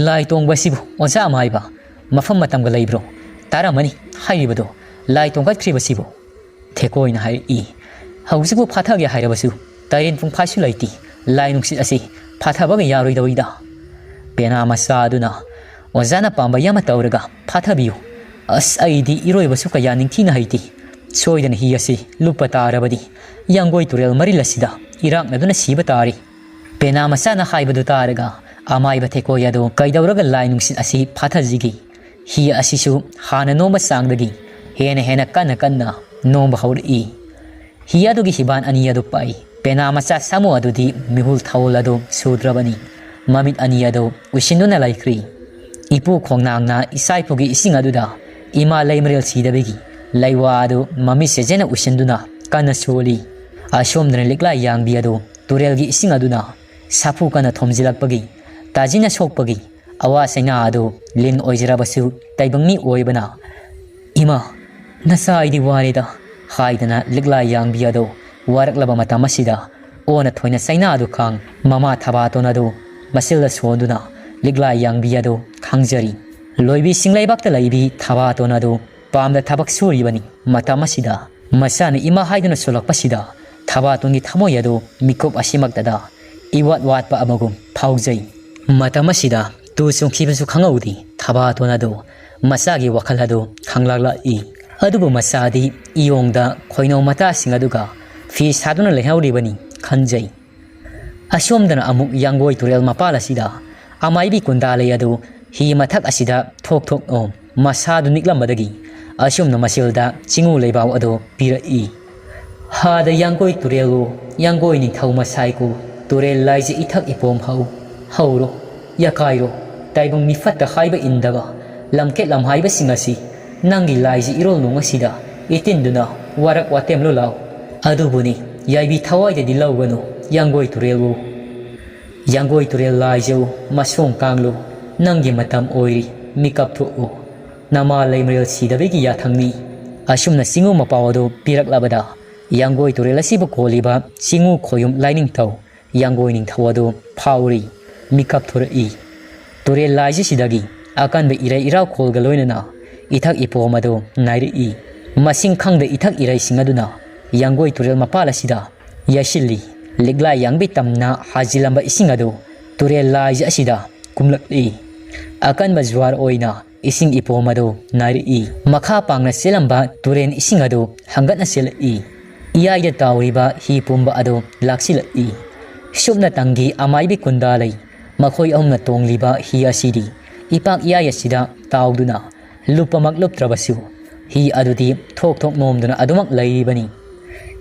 "ꯂꯥꯏ ꯇꯣꯡꯕꯁꯤꯕꯨ ꯑꯣꯖꯥ ꯑꯃꯥꯏꯕ, ꯃꯐꯝ ꯃꯇꯝꯒ ꯂꯩꯕ꯭ꯔꯣ? ꯇꯥꯔꯝꯃꯅꯤ ꯍꯥꯏꯔꯤꯕꯗꯣ, ꯂꯥꯏ ꯇꯣꯡꯈꯠꯈ꯭ꯔꯤꯕꯁꯤꯕꯨ?" ꯊꯦꯀꯣꯏꯅ ꯍꯥꯏꯔꯛꯏ꯫ "ꯍꯧꯖꯤꯛꯄꯨ ꯐꯥꯊꯒꯦ ꯍꯥꯏꯔꯕꯁꯨ ꯇꯔꯦꯟ ꯄꯨꯡꯐꯥꯁꯨ ꯂꯩꯇꯦ꯫ ꯂꯥꯏ ꯅꯨꯡꯁꯤꯠ ꯑꯁꯤ ꯐꯥꯊꯕꯒ ꯌꯥꯔꯣꯏꯗꯧꯔꯤꯗ꯫ ꯄꯦꯅꯥ ꯃꯆꯥ ꯑꯗꯨꯅ ꯑꯣꯖꯥꯅ ꯄꯥꯝꯕ ꯑꯃ ꯇꯧꯔꯒ ꯐꯥꯊꯕꯤꯌꯨ꯫ ꯑꯁ, ꯑꯩꯗꯤ ꯏꯔꯣꯏꯕꯁꯨ ꯀꯌꯥ ꯅꯤꯡꯊꯤꯅ ꯍꯩꯇꯦ꯫ ꯁꯣꯏꯗꯅ ꯍꯤ ꯑꯁꯤ ꯂꯨꯞꯄ ꯇꯥꯔꯕꯗꯤ ꯌꯥꯡꯒꯣꯏ ꯇꯨꯔꯦꯜ ꯃꯔꯤꯜ ꯑꯁꯤꯗ ꯏꯔꯥꯛꯅꯗꯨꯅ ꯁꯤꯕ ꯇꯥꯔꯦ꯫" ꯄꯦꯅꯥ ꯃꯆꯥꯅ ꯍꯥꯏꯕꯗꯨ ꯇꯥꯔꯒ ꯑꯃꯥꯏꯕ ꯊꯦꯀꯣꯏ ꯑꯗꯨ ꯀꯩꯗꯧꯔꯒ ꯂꯥꯏ ꯅꯨꯡꯁꯤꯠ ꯑꯁꯤ ꯐꯥꯊꯁꯤꯒꯦ? ꯍꯤ ꯑꯁꯤꯁꯨ ꯍꯥꯟꯅ ꯅꯣꯝꯕ ꯆꯥꯡꯗꯒꯤ ꯍꯦꯟꯅ ꯍꯦꯟꯅ ꯀꯟꯅ ꯀꯟꯅ ꯅꯣꯝꯕ ꯍꯧꯔꯛꯏ꯫ ꯍꯤ ꯑꯗꯨꯒꯤ ꯍꯤꯕꯥꯟ ꯑꯅꯤ ꯑꯗꯨ ꯄꯥꯏ꯫ ꯄꯦꯅꯥ ꯃꯆꯥ ꯁꯥꯃꯨ ꯑꯗꯨꯗꯤ ꯃꯤꯍꯨꯜ ꯊꯧꯍꯜ ꯑꯗꯨ ꯁꯨꯗ꯭ꯔꯕꯅꯤ꯫ ꯃꯃꯤꯠ ꯑꯅꯤ ꯑꯗꯨ ꯎꯏꯁꯤꯟꯗꯨꯅ ꯂꯩꯈ꯭ꯔꯤ꯫ ꯏꯄꯨ ꯈꯣꯡꯅꯥꯡꯅ ꯏꯆꯥꯏꯄꯨꯒꯤ ꯏꯁꯤꯡ ꯑꯗꯨꯗ ꯏꯃꯥ ꯂꯩꯃꯔꯦꯜ ꯁꯤꯗꯕꯤꯒꯤ ꯂꯩꯋꯥ ꯑꯗꯨ ꯃꯃꯤꯠ ꯁꯦꯖꯅ ꯎꯏꯁꯤꯟꯗꯨꯅ ꯀꯟꯅ ꯁꯣꯜꯂꯤ꯫ ꯑꯁꯣꯝꯗꯅ ꯂꯤꯛꯂꯥ ꯌꯥꯡꯕꯤ ꯑꯗꯨ ꯇꯨꯔꯦꯜꯒꯤ ꯏꯁꯤꯡ ꯑꯗꯨꯅ ꯁꯥꯐꯨ ꯀꯟꯅ ꯊꯣꯝꯖꯤꯜꯂꯛꯄꯒꯤ, ꯇꯥꯖꯤꯟꯅ ꯁꯣꯛꯄꯒꯤ ꯑꯋꯥ ꯆꯩꯅꯥ ꯑꯗꯨ ꯂꯤꯟ ꯑꯣꯏꯖꯔꯕꯁꯨ ꯇꯥꯏꯕꯪ ꯃꯤ ꯑꯣꯏꯕꯅ, "ꯏꯃꯥ, ꯅꯆꯥ ꯑꯩꯗꯤ ꯋꯥꯔꯦꯗ" ꯍꯥꯏꯗꯅ ꯂꯤꯛꯂꯥ ꯌꯥꯡꯕꯤ ꯑꯗꯨ ꯋꯥꯔꯛꯂꯕ ꯃꯇꯝ ꯑꯁꯤꯗ ꯑꯣꯟꯅ ꯊꯣꯏꯅ ꯆꯩꯅꯥ ꯑꯗꯨ ꯈꯥꯡ ꯃꯃꯥ ꯊꯕꯥꯇꯣꯟ ꯑꯗꯨ ꯃꯆꯤꯜꯗ ꯁꯣꯟꯗꯨꯅ ꯂꯤꯛꯂꯥ ꯌꯥꯡꯕꯤ ꯑꯗꯨ ꯈꯥꯡꯖꯔꯤ꯫ ꯂꯣꯏꯕꯤ ꯆꯤꯡꯂꯩꯕꯥꯛꯇ ꯂꯩꯕꯤ ꯊꯕꯥꯇꯣꯟ ꯑꯗꯨ ꯄꯥꯝꯗ ꯊꯕꯛ ꯁꯨꯔꯤꯕꯅꯤ꯫ ꯃꯇꯝ ꯑꯁꯤꯗ ꯃꯆꯥꯅ ꯏꯃꯥ ꯍꯥꯏꯗꯨꯅ ꯁꯣꯜꯂꯛꯄꯁꯤꯗ ꯊꯕꯥꯇꯣꯟꯒꯤ ꯊꯃꯣꯏ ꯑꯗꯨ ꯃꯤꯀꯨꯞ ꯑꯁꯤꯃꯛꯇꯗ ꯏꯋꯥꯠ ꯋꯥꯠꯄ ꯑꯃꯒꯨꯝ ꯐꯥꯎꯖꯩ꯫ ꯃꯇꯝ ꯑꯁꯤꯗ ꯇꯨ ꯆꯨꯡꯈꯤꯕꯁꯨ ꯈꯪꯍꯧꯗꯦ꯫ ꯊꯕꯥꯇꯣꯟ ꯑꯗꯨ ꯃꯆꯥꯒꯤ ꯋꯥꯈꯜ ꯑꯗꯨ ꯈꯪꯂꯥꯛꯂꯛꯏ꯫ ꯑꯗꯨꯕꯨ ꯃꯆꯥꯗꯤ ꯏꯌꯣꯡꯗ ꯈꯣꯏꯅꯧ ꯃꯇꯥꯁꯤꯡ ꯑꯗꯨꯒ ꯐꯤ ꯁꯥꯗꯨꯅ ꯂꯩꯍꯧꯔꯤꯕꯅꯤ ꯈꯟꯖꯩ꯫ ꯑꯁꯣꯝꯗꯅ ꯑꯃꯨꯛ ꯌꯥꯡꯒꯣꯏ ꯇꯨꯔꯦꯜ ꯃꯄꯥꯜ ꯑꯁꯤꯗ ꯑꯃꯥꯏꯕꯤ ꯀꯨꯟꯗꯥꯂꯩ ꯑꯗꯨ ꯍꯤ ꯃꯊꯛ ꯑꯁꯤꯗ ꯊꯣꯛ ꯊꯣꯛ ꯑꯣꯝ ꯃꯁꯥꯗꯨ ꯅꯤꯛꯂꯝꯕꯗꯒꯤ ꯑꯁꯨꯝꯅ ꯃꯆꯤꯜꯗ ꯆꯤꯡꯉꯨ ꯂꯩꯕꯥꯎ ꯑꯗꯨ ꯄꯤꯔꯛꯏ꯫ "ꯍꯥꯗ ꯌꯥꯡꯒꯣꯏ ꯇꯨꯔꯦꯜꯋꯣ, ꯌꯥꯡꯒꯣꯏ ꯅꯤꯡꯊꯧ ꯃꯁꯥꯏꯀꯣ, ꯇꯨꯔꯦꯜ ꯂꯥꯏꯖ ꯏꯊꯛ ꯏꯄꯣꯝ ꯍꯧ, ꯍꯧꯔꯣ, ꯌꯥꯀꯥꯏꯔꯣ, ꯇꯥꯏꯕꯪ ꯃꯤꯐꯠꯇ ꯍꯥꯏꯕ ꯏꯟꯗꯕ ꯂꯝꯀꯦꯠ ꯂꯝꯍꯥꯏꯕꯁꯤꯡ ꯑꯁꯤ ꯅꯪꯒꯤ ꯂꯥꯏꯖ ꯏꯔꯣꯜ ꯅꯨꯡ ꯑꯁꯤꯗ ꯏꯇꯤꯟꯗꯨꯅ ꯋꯥꯔꯛ ꯋꯥꯇꯦꯝꯂꯣ ꯂꯥꯎ꯫ ꯑꯗꯨꯕꯨꯅꯤ ꯌꯥꯏꯕꯤ ꯊꯋꯥꯏꯗꯗꯤ ꯂꯧꯒꯅꯨ, ꯌꯥꯡꯒꯣꯏ ꯇꯨꯔꯦꯜꯋꯣ꯫ ꯌꯥꯡꯒꯣꯏ ꯇꯨꯔꯦꯜ ꯂꯥꯏꯖꯧ, ꯃꯁꯣꯡ ꯀꯥꯡꯂꯨ, ꯅꯪꯒꯤ ꯃꯇꯝ ꯑꯣꯏꯔꯤ, ꯃꯤꯀꯞ ꯊꯣꯛꯎ꯫ ꯅꯃꯥ ꯂꯩꯃꯔꯦꯜ ꯁꯤꯗꯕꯒꯤ ꯌꯥꯊꯪꯅꯤ꯫" ꯑꯁꯨꯝꯅ ꯆꯤꯡꯉꯨ ꯃꯄꯥꯎ ꯑꯗꯨ ꯄꯤꯔꯛꯂꯕꯗ, ꯌꯥꯡꯒꯣꯏ ꯇꯨꯔꯦꯜ ꯑꯁꯤꯕꯨ ꯀꯣꯜꯂꯤꯕ ꯆꯤꯡꯉꯨ ꯈꯣꯌꯨꯝ ꯂꯥꯏꯅꯤꯡꯊꯧ ꯌꯥꯡꯒꯣꯏ ꯅꯤꯡꯊꯧ ꯑꯗꯨ ꯐꯥꯎꯔꯤ꯫ ꯃꯤꯀꯞ ꯊꯣꯔꯛꯏ꯫ ꯇꯨꯔꯦꯜ ꯂꯥꯏꯖꯁꯤꯗꯒꯤ ꯑꯀꯟꯕ ꯏꯔꯩ ꯏꯔꯥꯎꯈꯣꯜꯒ ꯂꯣꯏꯅꯅ ꯏꯊꯛ ꯏꯄꯣꯝ ꯑꯗꯨ ꯅꯥꯏꯔꯛꯏ꯫ ꯃꯁꯤꯡ ꯈꯪꯗ ꯏꯊꯛ ꯏꯔꯩꯁꯤꯡ ꯑꯗꯨꯅ ꯌꯥꯡꯒꯣꯏ ꯇꯨꯔꯦꯜ ꯃꯄꯥꯜ ꯑꯁꯤꯗ ꯌꯩꯁꯤꯜꯂꯤ꯫ ꯂꯤꯛꯂꯥꯏ ꯌꯥꯡꯕꯤ ꯇꯝꯅ ꯍꯥꯖꯤꯜꯂꯝꯕ ꯏꯁꯤꯡ ꯑꯗꯨ ꯇꯨꯔꯦꯜ ꯂꯥꯏꯖ ꯑꯁꯤꯗ ꯀꯨꯝꯂꯛꯂꯤ꯫ ꯑꯀꯟꯕ ꯖꯨꯋꯥꯔ ꯑꯣꯏꯅ ꯏꯁꯤꯡ ꯏꯄꯣꯝ ꯑꯗꯨ ꯅꯥꯏꯔꯛꯏ꯫ ꯃꯈꯥ ꯄꯥꯡꯅ ꯆꯦꯜꯂꯝꯕ ꯇꯨꯔꯦꯟ ꯏꯁꯤꯡ ꯑꯗꯨ ꯍꯪꯒꯠꯅ ꯆꯦꯜꯂꯛꯏ꯫ ꯏꯌꯥꯏꯗ ꯇꯥꯎꯔꯤꯕ ꯍꯤ ꯄꯨꯝꯕ ꯑꯗꯨ ꯂꯥꯛꯁꯤꯜꯂꯛꯏ꯫ ꯁꯨꯞꯅꯇꯪꯒꯤ ꯑꯃꯥꯏꯕꯤ ꯀꯨꯟꯗꯥ ꯂꯩ꯫ ꯃꯈꯣꯏ ꯑꯍꯨꯝꯅ ꯇꯣꯡꯂꯤꯕ ꯍꯤ ꯑꯁꯤꯗꯤ ꯏꯄꯥꯛ ꯏꯌꯥꯏ ꯑꯁꯤꯗ ꯇꯥꯎꯗꯨꯅ ꯂꯨꯞꯄꯃꯛ ꯂꯨꯞꯇ꯭ꯔꯕꯁꯨ, ꯍꯤ ꯑꯗꯨꯗꯤ ꯊꯣꯛ ꯊꯣꯛ ꯅꯣꯝꯗꯨꯅ ꯑꯗꯨꯃꯛ ꯂꯩꯔꯤꯕꯅꯤ꯫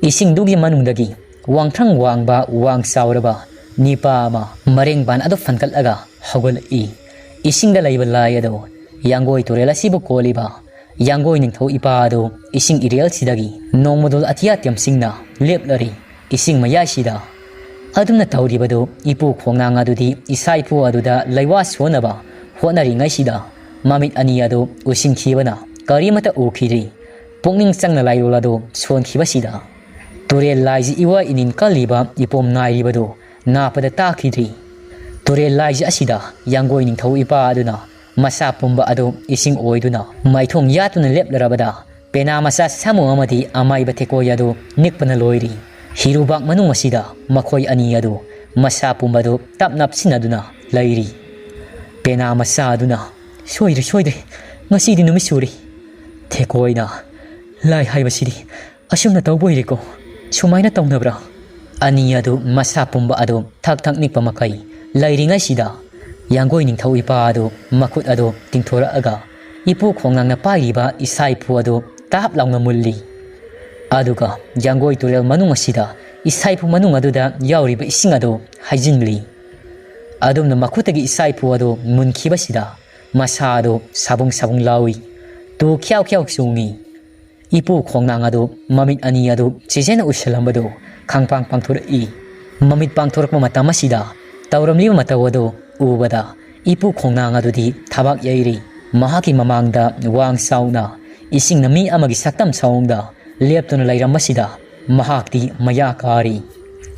ꯏꯁꯤꯡꯗꯨꯒꯤ ꯃꯅꯨꯡꯗꯒꯤ ꯋꯥꯡꯊ꯭ꯔꯪ ꯋꯥꯡꯕ, ꯋꯥꯡ ꯆꯥꯎꯔꯕ ꯅꯤꯄꯥ ꯑꯃ ꯃꯔꯦꯡꯕꯥꯟ ꯑꯗꯨ ꯐꯟꯒꯠꯂꯒ ꯍꯧꯒꯠꯂꯛꯏ꯫ ꯏꯁꯤꯡꯗ ꯂꯩꯕ ꯂꯥꯏ ꯑꯗꯨ ꯌꯥꯡꯒꯣꯏ ꯇꯨꯔꯦꯜ ꯑꯁꯤꯕꯨ ꯀꯣꯜꯂꯤꯕ ꯌꯥꯡꯒꯣꯏ ꯅꯤꯡꯊꯧ ꯏꯄꯥ ꯑꯗꯨ ꯏꯁꯤꯡ ꯏꯔꯦꯜꯁꯤꯗꯒꯤ ꯅꯣꯡꯃꯗꯣꯜ ꯑꯇꯤꯌꯥ ꯇꯦꯝꯁꯤꯡꯅ ꯂꯦꯞꯂꯔꯤ꯫ ꯏꯁꯤꯡ ꯃꯌꯥꯏꯁꯤꯗ ꯑꯗꯨꯝꯅ ꯇꯧꯔꯤꯕꯗꯨ ꯏꯄꯨ ꯈꯣꯡꯅꯥꯡ ꯑꯗꯨꯗꯤ ꯏꯁꯥ ꯏꯄꯨ ꯑꯗꯨꯗ ꯂꯩꯋꯥ ꯁꯣꯟꯅꯕ ꯍꯣꯠꯅꯔꯤꯉꯩꯁꯤꯗ ꯃꯃꯤꯠ ꯑꯅꯤ ꯑꯗꯨ ꯎꯁꯤꯟꯈꯤꯕꯅ ꯀꯔꯤꯃꯠꯇ ꯎꯈꯤꯗ꯭ꯔꯤ꯫ ꯄꯨꯛꯅꯤꯡ ꯆꯪꯅ ꯂꯥꯏꯔꯣꯜ ꯑꯗꯨ ꯁꯣꯟꯈꯤꯕꯁꯤꯗ ꯇꯨꯔꯦꯜ ꯂꯥꯏꯖꯤ ꯏꯋꯥ ꯏꯅꯤꯟ ꯀꯜꯂꯤꯕ ꯏꯄꯣꯝ ꯅꯥꯏꯔꯤꯕꯗꯨ ꯅꯥꯄꯗ ꯇꯥꯈꯤꯗ꯭ꯔꯤ꯫ ꯇꯨꯔꯦꯜ ꯂꯥꯏꯖꯤ ꯑꯁꯤꯗ ꯌꯥꯡꯒꯣꯏ ꯅꯤꯡꯊꯧ ꯏꯄꯥ ꯑꯗꯨꯅ ꯃꯁꯥ ꯄꯨꯝꯕ ꯑꯗꯨ ꯏꯁꯤꯡ ꯑꯣꯏꯗꯨꯅ ꯃꯥꯏꯊꯣꯡ ꯌꯥꯠꯇꯨꯅ ꯂꯦꯞꯂꯔꯕꯗ ꯄꯦꯅꯥ ꯃꯆꯥ ꯁꯥꯃꯨ ꯑꯃꯗꯤ ꯑꯃꯥꯏꯕ ꯊꯦꯀꯣꯏ ꯑꯗꯨ ꯅꯤꯛꯄꯅ ꯂꯣꯏꯔꯤ꯫ ꯍꯤꯔꯨꯕꯥꯛ ꯃꯅꯨꯡ ꯑꯁꯤꯗ ꯃꯈꯣꯏ ꯑꯅꯤ ꯑꯗꯨ ꯃꯁꯥ ꯄꯨꯝꯕꯗꯨ ꯇꯞ ꯅꯞꯁꯤꯟꯅꯗꯨꯅ ꯂꯩꯔꯤ꯫ ꯄꯦꯅꯥ ꯃꯆꯥ ꯑꯗꯨꯅ, "ꯁꯣꯏꯗ꯭ꯔꯦ, ꯁꯣꯏꯗ꯭ꯔꯦ, ꯉꯁꯤꯗꯤ ꯅꯨꯃꯤꯠ ꯁꯨꯔꯦ꯫" ꯊꯦꯀꯣꯏꯅ, "ꯂꯥꯏ ꯍꯥꯏꯕꯁꯤꯗꯤ ꯑꯁꯨꯝꯅ ꯇꯧꯕ ꯑꯣꯏꯔꯦꯀꯣ꯫ ꯁꯨꯃꯥꯏꯅ ꯇꯧꯅꯕ꯭ꯔꯥ?" ꯑꯅꯤ ꯑꯗꯨ ꯃꯁꯥ ꯄꯨꯝꯕ ꯑꯗꯨ ꯊꯛ ꯊꯛ ꯅꯤꯛꯄ ꯃꯈꯩ ꯂꯩꯔꯤꯉꯩꯁꯤꯗ ꯌꯥꯡꯒꯣꯏ ꯅꯤꯡꯊꯧ ꯏꯄꯥ ꯑꯗꯨ ꯃꯈꯨꯠ ꯑꯗꯨ ꯇꯤꯡꯊꯣꯔꯛꯑꯒ ꯏꯄꯨ ꯈꯣꯡꯅꯥꯡꯅ ꯄꯥꯏꯔꯤꯕ ꯏꯁꯥ ꯏꯄꯨ ꯑꯗꯨ ꯇꯥꯞ ꯂꯥꯎꯅ ꯃꯨꯜꯂꯤ꯫ ꯑꯗꯨꯒ ꯌꯥꯡꯒꯣꯏ ꯇꯨꯔꯦꯜ ꯃꯅꯨꯡ ꯑꯁꯤꯗ ꯏꯁꯥ ꯏꯄꯨ ꯃꯅꯨꯡ ꯑꯗꯨꯗ ꯌꯥꯎꯔꯤꯕ ꯏꯁꯤꯡ ꯑꯗꯨ ꯍꯩꯖꯤꯟꯂꯤ꯫ ꯑꯗꯨꯝꯅ ꯃꯈꯨꯠꯇꯒꯤ ꯏꯁꯥ ꯏꯄꯨ ꯑꯗꯨ ꯃꯨꯟꯈꯤꯕꯁꯤꯗ ꯃꯁꯥ ꯑꯗꯨ ꯁꯥꯕꯨꯡ ꯁꯥꯕꯨꯡ ꯂꯥꯎꯏ꯫ ꯇꯨ ꯈ꯭ꯌꯥꯎ ꯈ꯭ꯌꯥꯎ ꯆꯣꯡꯏ꯫ ꯏꯄꯨ ꯈꯣꯡꯅꯥꯡ ꯑꯗꯨ ꯃꯃꯤꯠ ꯑꯅꯤ ꯑꯗꯨ ꯆꯦꯖꯦꯟꯅ ꯎꯏꯁꯤꯜꯂꯝꯕꯗꯨ ꯈꯪꯄꯥꯡ ꯄꯥꯡꯊꯣꯔꯛꯏ꯫ ꯃꯃꯤꯠ ꯄꯥꯡꯊꯣꯔꯛꯄ ꯃꯇꯝ ꯑꯁꯤꯗ ꯇꯧꯔꯝꯂꯤꯕ ꯃꯇꯧ ꯑꯗꯨ ꯎꯕꯗ ꯏꯄꯨ ꯈꯣꯡꯅꯥꯡ ꯑꯗꯨꯗꯤ ꯊꯕꯥꯛ ꯌꯩꯔꯤ꯫ ꯃꯍꯥꯛꯀꯤ ꯃꯃꯥꯡꯗ ꯋꯥꯡ ꯆꯥꯎꯅ ꯏꯁꯤꯡꯅ ꯃꯤ ꯑꯃꯒꯤ ꯁꯛꯇꯝ ꯁꯑꯣꯡꯗ ꯂꯦꯞꯇꯨꯅ ꯂꯩꯔꯝꯕꯁꯤꯗ ꯃꯍꯥꯛꯇꯤ ꯃꯌꯥ ꯀꯥꯔꯤ꯫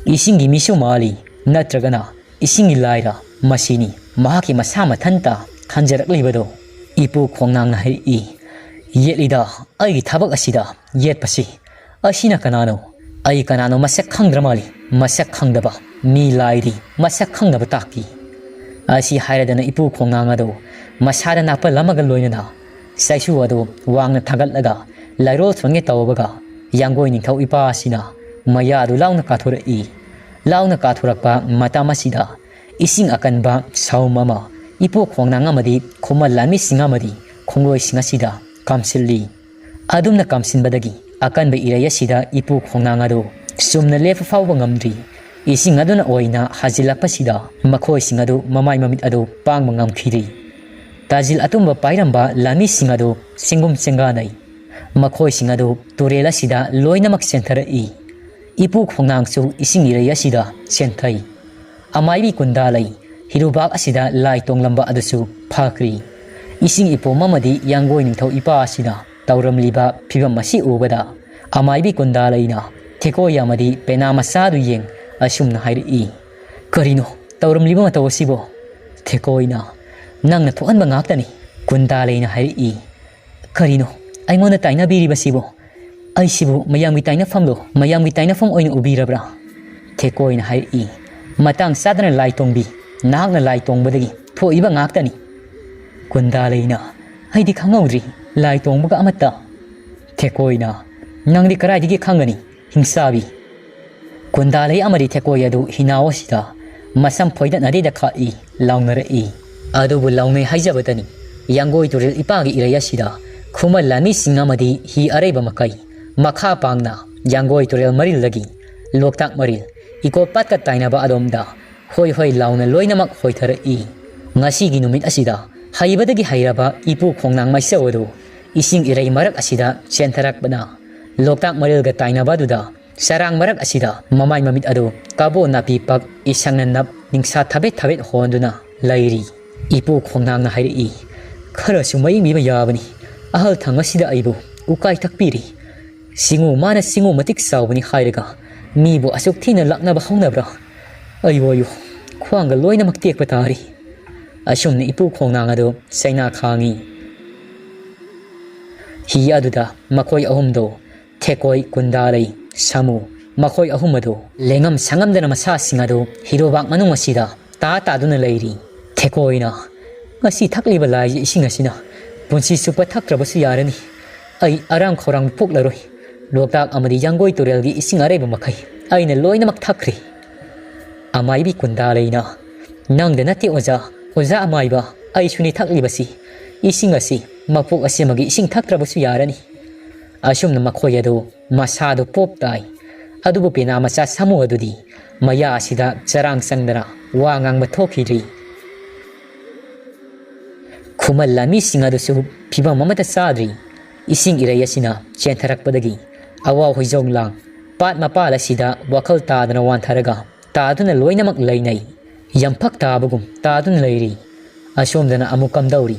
ꯏꯁꯤꯡꯒꯤ ꯃꯤꯁꯨ ꯃꯥꯜꯂꯤ꯫ ꯅꯠꯇ꯭ꯔꯒꯅ ꯏꯁꯤꯡꯒꯤ ꯂꯥꯏꯔ ꯃꯁꯤꯅꯤ ꯃꯍꯥꯛꯀꯤ ꯃꯁꯥ ꯃꯊꯟꯇ ꯈꯟꯖꯔꯛꯂꯤꯕꯗꯣ? ꯏꯄꯨ ꯈꯣꯡꯅꯥꯡꯅ ꯍꯥꯏꯔꯛꯏ, "ꯌꯦꯠꯂꯤꯗ, ꯑꯩꯒꯤ ꯊꯕꯛ ꯑꯁꯤꯗ ꯌꯦꯠꯄꯁꯤ꯫ ꯑꯁꯤꯅ ꯀꯅꯥꯅꯣ? ꯑꯩ ꯀꯅꯥꯅꯣ ꯃꯁꯛ ꯈꯪꯗ꯭ꯔ ꯃꯥꯜꯂꯤ꯫ ꯃꯁꯛ ꯈꯪꯗꯕ ꯃꯤ ꯂꯥꯏꯗꯤ ꯃꯁꯛ ꯈꯪꯗꯕ ꯇꯥꯛꯄꯤ꯫" ꯑꯁꯤ ꯍꯥꯏꯔꯗꯅ ꯏꯄꯨ ꯈꯣꯡꯅꯥꯡ ꯑꯗꯨ ꯃꯁꯥꯗ ꯅꯥꯄꯜ ꯑꯃꯒ ꯂꯣꯏꯅꯅ ꯆꯩꯁꯨ ꯑꯗꯨ ꯋꯥꯡꯅ ꯊꯥꯡꯒꯠꯂꯒ ꯂꯥꯏꯔꯣꯜ ꯊꯣꯟꯒꯦ ꯇꯧꯕꯒ, ꯌꯥꯡꯒꯣꯏ ꯅꯤꯡꯊꯧ ꯏꯄꯥ ꯑꯁꯤꯅ ꯃꯌꯥꯗꯨ ꯂꯥꯎꯅ ꯀꯥꯊꯣꯔꯛꯏ꯫ ꯂꯥꯎꯅ ꯀꯥꯊꯣꯔꯛꯄ ꯃꯇꯝ ꯑꯁꯤꯗ ꯏꯁꯤꯡ ꯑꯀꯟꯕ ꯁꯍꯨꯝ ꯑꯃ ꯏꯄꯨ ꯈꯣꯡꯅꯥꯡ ꯑꯃꯗꯤ ꯈꯨꯃꯟ ꯂꯥꯟꯃꯤꯁꯤꯡ ꯑꯃꯗꯤ ꯈꯣꯡꯂꯣꯏꯁꯤꯡ ꯑꯁꯤꯗ ꯀꯥꯝꯁꯤꯜꯂꯤ꯫ ꯑꯗꯨꯝꯅ ꯀꯥꯝꯁꯤꯟꯕꯗꯒꯤ ꯑꯀꯟꯕ ꯏꯔꯩ ꯑꯁꯤꯗ ꯏꯄꯨ ꯈꯣꯡꯅꯥꯡ ꯑꯗꯨ ꯆꯨꯝꯅ ꯂꯦꯞꯄ ꯐꯥꯎꯕ ꯉꯝꯗ꯭ꯔꯤ꯫ ꯏꯁꯤꯡ ꯑꯗꯨꯅ ꯑꯣꯏꯅ ꯍꯥꯖꯤꯜꯂꯛꯄꯁꯤꯗ ꯃꯈꯣꯏꯁꯤꯡ ꯑꯗꯨ ꯃꯃꯥꯏ ꯃꯃꯤꯠ ꯑꯗꯨ ꯄꯥꯡꯕ ꯉꯝꯈꯤꯗ꯭ꯔꯤ꯫ ꯇꯥꯖꯤꯜ ꯑꯇꯨꯝꯕ ꯄꯥꯏꯔꯝꯕ ꯂꯥꯟꯃꯤꯁꯤꯡ ꯑꯗꯨ ꯆꯤꯡꯒꯨꯝ ꯆꯦꯡꯒꯥꯅꯩ꯫ ꯃꯈꯣꯏꯁꯤꯡ ꯑꯗꯨ ꯇꯨꯔꯦꯜ ꯑꯁꯤꯗ ꯂꯣꯏꯅꯃꯛ ꯆꯦꯟꯊꯔꯛꯏ꯫ ꯏꯄꯨ ꯈꯣꯡꯅꯥꯡꯁꯨ ꯏꯁꯤꯡ ꯏꯔꯩ ꯑꯁꯤꯗ ꯆꯦꯟꯊꯩ꯫ ꯑꯃꯥꯏꯕꯤ ꯀꯨꯟꯗꯥꯂꯩ ꯍꯤꯔꯨꯕꯥꯛ ꯑꯁꯤꯗ ꯂꯥꯏ ꯇꯣꯡꯂꯝꯕ ꯑꯗꯨꯁꯨ ꯐꯈ꯭ꯔꯤ꯫ ꯏꯁꯤꯡ ꯏꯄꯣꯝ ꯑꯃꯗꯤ ꯌꯥꯡꯒꯣꯏ ꯅꯤꯡꯊꯧ ꯏꯄꯥ ꯑꯁꯤꯅ ꯇꯧꯔꯝꯂꯤꯕ ꯐꯤꯕꯝ ꯑꯁꯤ ꯎꯕꯗ ꯑꯃꯥꯏꯕꯤ ꯀꯨꯟꯗꯥꯂꯩꯅ ꯊꯦꯀꯣꯏ ꯑꯃꯗꯤ ꯄꯦꯅꯥ ꯃꯆꯥꯗꯨ ꯌꯦꯡ ꯑꯁꯨꯝꯅ ꯍꯥꯏꯔꯛꯏ, "ꯀꯔꯤꯅꯣ ꯇꯧꯔꯝꯂꯤꯕ ꯃꯇꯧ ꯑꯁꯤꯕꯣ?" ꯊꯦꯀꯣꯏꯅ, "ꯅꯪꯅ ꯊꯣꯛꯍꯟꯕ ꯉꯥꯛꯇꯅꯤ," ꯀꯨꯟꯗꯥꯂꯩꯅ ꯍꯥꯏꯔꯛꯏ꯫ "ꯀꯔꯤꯅꯣ ꯑꯩꯉꯣꯟꯗ ꯇꯥꯏꯅꯕꯤꯔꯤꯕꯁꯤꯕꯣ? ꯑꯩꯁꯤꯕꯨ ꯃꯌꯥꯝꯒꯤ ꯇꯥꯏꯅꯐꯝꯂꯣ? ꯃꯌꯥꯝꯒꯤ ꯇꯥꯏꯅꯐꯝ ꯑꯣꯏꯅ ꯎꯕꯤꯔꯕ꯭ꯔꯥ?" ꯊꯦꯀꯣꯏꯅ ꯍꯥꯏꯔꯛꯏ꯫ "ꯃꯇꯥꯡ ꯆꯥꯗꯅ ꯂꯥꯏ ꯇꯣꯡꯕꯤ, ꯅꯍꯥꯛꯅ ꯂꯥꯏ ꯇꯣꯡꯕꯗꯒꯤ ꯊꯣꯛꯏꯕ ꯉꯥꯛꯇꯅꯤ꯫" ꯀꯨꯟꯗꯥꯂꯩꯅ, "ꯑꯩꯗꯤ ꯈꯪꯍꯧꯗ꯭ꯔꯤ ꯂꯥꯏ ꯇꯣꯡꯕꯒ ꯑꯃꯠꯇ꯫" ꯊꯦꯀꯣꯏꯅ, "ꯅꯪꯗꯤ ꯀꯗꯥꯏꯗꯒꯤ ꯈꯪꯒꯅꯤ, ꯍꯤꯡꯆꯥꯕꯤ?" ꯀꯨꯟꯗꯥꯂꯩ ꯑꯃꯗꯤ ꯊꯦꯀꯣꯏ ꯑꯗꯨ ꯍꯤꯅꯥꯎ ꯑꯁꯤꯗ ꯃꯁꯝ ꯐꯣꯏꯗꯠꯅꯔꯤꯗ ꯈꯥꯛꯏ, ꯂꯥꯎꯅꯔꯛꯏ꯫ ꯑꯗꯨꯕꯨ ꯂꯥꯎꯅꯩ ꯍꯥꯏꯖꯕꯗꯅꯤ, ꯌꯥꯡꯒꯣꯏ ꯇꯨꯔꯦꯜ ꯏꯄꯥꯒꯤ ꯏꯔꯩ ꯑꯁꯤꯗ ꯈꯨꯃꯟ ꯂꯥꯟꯃꯤꯁꯤꯡ ꯑꯃꯗꯤ ꯍꯤ ꯑꯔꯩꯕ ꯃꯈꯩ ꯃꯈꯥ ꯄꯥꯡꯅ ꯌꯥꯡꯒꯣꯏ ꯇꯨꯔꯦꯜ ꯃꯔꯤꯜꯗꯒꯤ ꯂꯣꯛꯇꯥꯛ ꯃꯔꯤꯜ ꯏꯀꯣ ꯄꯥꯠꯀ ꯇꯥꯏꯅꯕ ꯑꯗꯣꯝꯗ ꯍꯣꯏ ꯍꯣꯏ ꯂꯥꯎꯅ ꯂꯣꯏꯅꯃꯛ ꯍꯣꯏꯊꯔꯛꯏ꯫ ꯉꯁꯤꯒꯤ ꯅꯨꯃꯤꯠ ꯑꯁꯤꯗ ꯍꯩꯕꯗꯒꯤ ꯍꯩꯔꯕ ꯏꯄꯨ ꯈꯣꯡꯅꯥꯡ ꯃꯥꯏꯆꯧ ꯑꯗꯨ ꯏꯁꯤꯡ ꯏꯔꯩ ꯃꯔꯛ ꯑꯁꯤꯗ ꯆꯦꯟꯊꯔꯛꯄꯅ ꯂꯣꯛꯇꯥꯛ ꯃꯔꯤꯜꯒ ꯇꯥꯏꯅꯕ ꯑꯗꯨꯗ ꯆꯔꯥꯡ ꯃꯔꯛ ꯑꯁꯤꯗ ꯃꯃꯥꯏ ꯃꯃꯤꯠ ꯑꯗꯨ ꯀꯥꯕꯣ ꯅꯥꯄꯤ ꯄꯛ ꯏꯁꯪꯅ ꯅꯞ ꯅꯤꯡꯁꯥ ꯊꯥꯕꯦꯠ ꯊꯥꯕꯦꯠ ꯍꯣꯟꯗꯨꯅ ꯂꯩꯔꯤ꯫ ꯏꯄꯨ ꯈꯣꯡꯅꯥꯡꯅ ꯍꯥꯏꯔꯛꯏ, "ꯈꯔꯁꯨ ꯃꯌꯦꯡꯕꯤꯕ ꯌꯥꯕꯅꯤ꯫ ꯑꯍꯜ ꯊꯪ ꯑꯁꯤꯗ ꯑꯩꯕꯨ ꯎꯀꯥꯏ ꯊꯛꯄꯤꯔꯤ꯫ ꯁꯤꯡꯉꯨ ꯃꯥꯅ ꯁꯤꯡꯉꯨ ꯃꯇꯤꯛ ꯆꯥꯎꯕꯅꯤ ꯍꯥꯏꯔꯒ ꯃꯤꯕꯨ ꯑꯁꯨꯛ ꯊꯤꯅ ꯂꯛꯅꯕ ꯍꯧꯅꯕ꯭ꯔꯥ? ꯑꯌꯣ ꯑꯌꯣ, ꯈ꯭ꯋꯥꯡꯒ ꯂꯣꯏꯅꯃꯛ ꯇꯦꯛꯄ ꯇꯥꯔꯤ꯫ ꯑꯁꯨꯝꯅ ꯏꯄꯨ ꯈꯣꯡꯅꯥꯡ ꯑꯗꯨ ꯆꯩꯅꯥ ꯈꯥꯡꯉꯤ꯫ ꯍꯤ ꯑꯗꯨꯗ ꯃꯈꯣꯏ ꯑꯍꯨꯝꯗꯣ, ꯊꯦꯀꯣꯏ, ꯀꯨꯟꯗꯥꯂꯩ, ꯁꯥꯃꯨ, ꯃꯈꯣꯏ ꯑꯍꯨꯝ ꯑꯗꯨ ꯂꯦꯡꯉꯝ ꯁꯥꯉꯝꯗꯅ ꯃꯁꯥꯁꯤꯡ ꯑꯗꯨ ꯍꯤꯔꯨꯕꯥꯛ ꯃꯅꯨꯡ ꯑꯁꯤꯗ ꯇꯥ ꯇꯥꯗꯨꯅ ꯂꯩꯔꯤ꯫ ꯊꯦꯀꯣꯏꯅ, "ꯉꯁꯤ ꯊꯛꯂꯤꯕ ꯂꯥꯏꯒꯤ ꯏꯁꯤꯡ ꯑꯁꯤꯅ ꯄꯨꯟꯁꯤ ꯆꯨꯞꯄ ꯊꯛꯇ꯭ꯔꯕꯁꯨ ꯌꯥꯔꯅꯤ꯫ ꯑꯩ ꯑꯔꯥꯝ ꯈꯧꯔꯥꯡꯕ ꯄꯣꯛꯂꯔꯣꯏ꯫ ꯂꯣꯛꯇꯥꯛ ꯑꯃꯗꯤ ꯌꯥꯡꯒꯣꯏ ꯇꯨꯔꯦꯜꯒꯤ ꯏꯁꯤꯡ ꯑꯔꯩꯕ ꯃꯈꯩ ꯑꯩꯅ ꯂꯣꯏꯅꯃꯛ ꯊꯛꯈ꯭ꯔꯦ꯫" ꯑꯃꯥꯏꯕꯤ ꯀꯨꯟꯗꯥꯂꯩꯅ, "ꯅꯪꯗ ꯅꯠꯇꯦ ꯑꯣꯖꯥ, ꯑꯣꯖꯥ ꯑꯃꯥꯏꯕ, ꯑꯩꯁꯨꯅꯤ ꯊꯛꯂꯤꯕꯁꯤ꯫ ꯏꯁꯤꯡ ꯑꯁꯤ ꯃꯄꯣꯛ ꯑꯁꯦꯝꯕꯒꯤ ꯏꯁꯤꯡ ꯊꯛꯇ꯭ꯔꯕꯁꯨ ꯌꯥꯔꯅꯤ꯫" ꯑꯁꯨꯝꯅ ꯃꯈꯣꯏ ꯑꯗꯨ ꯃꯁꯥꯗꯨ ꯄꯣꯞ ꯇꯥꯏ꯫ ꯑꯗꯨꯕꯨ ꯄꯦꯅꯥ ꯃꯆꯥ ꯁꯥꯃꯨ ꯑꯗꯨꯗꯤ ꯃꯌꯥ ꯑꯁꯤꯗ ꯆꯔꯥꯡ ꯆꯪꯗꯅ ꯋꯥ ꯉꯥꯡꯕ ꯊꯣꯛꯈꯤꯗ꯭ꯔꯤ꯫ ꯈꯨꯃꯟ ꯂꯥꯟꯃꯤꯁꯤꯡ ꯑꯗꯨꯁꯨ ꯐꯤꯕꯝ ꯑꯃꯠꯇ ꯆꯥꯗ꯭ꯔꯤ꯫ ꯏꯁꯤꯡ ꯏꯔꯩ ꯑꯁꯤꯅ ꯆꯦꯟꯊꯔꯛꯄꯗꯒꯤ ꯑꯋꯥ ꯍꯣꯏꯖꯣꯡ ꯂꯥꯡ ꯄꯥꯠ ꯃꯄꯥꯜ ꯑꯁꯤꯗ ꯋꯥꯈꯜ ꯇꯥꯗꯅ ꯋꯥꯟꯊꯔꯒ ꯇꯥꯗꯨꯅ ꯂꯣꯏꯅꯃꯛ ꯂꯩꯅꯩ꯫ ꯌꯥꯝꯐꯛ ꯇꯥꯕꯒꯨꯝ ꯇꯥꯗꯨꯅ ꯂꯩꯔꯤ꯫ ꯑꯁꯣꯝꯗꯅ ꯑꯃꯨꯛ ꯀꯝꯗꯧꯔꯤ?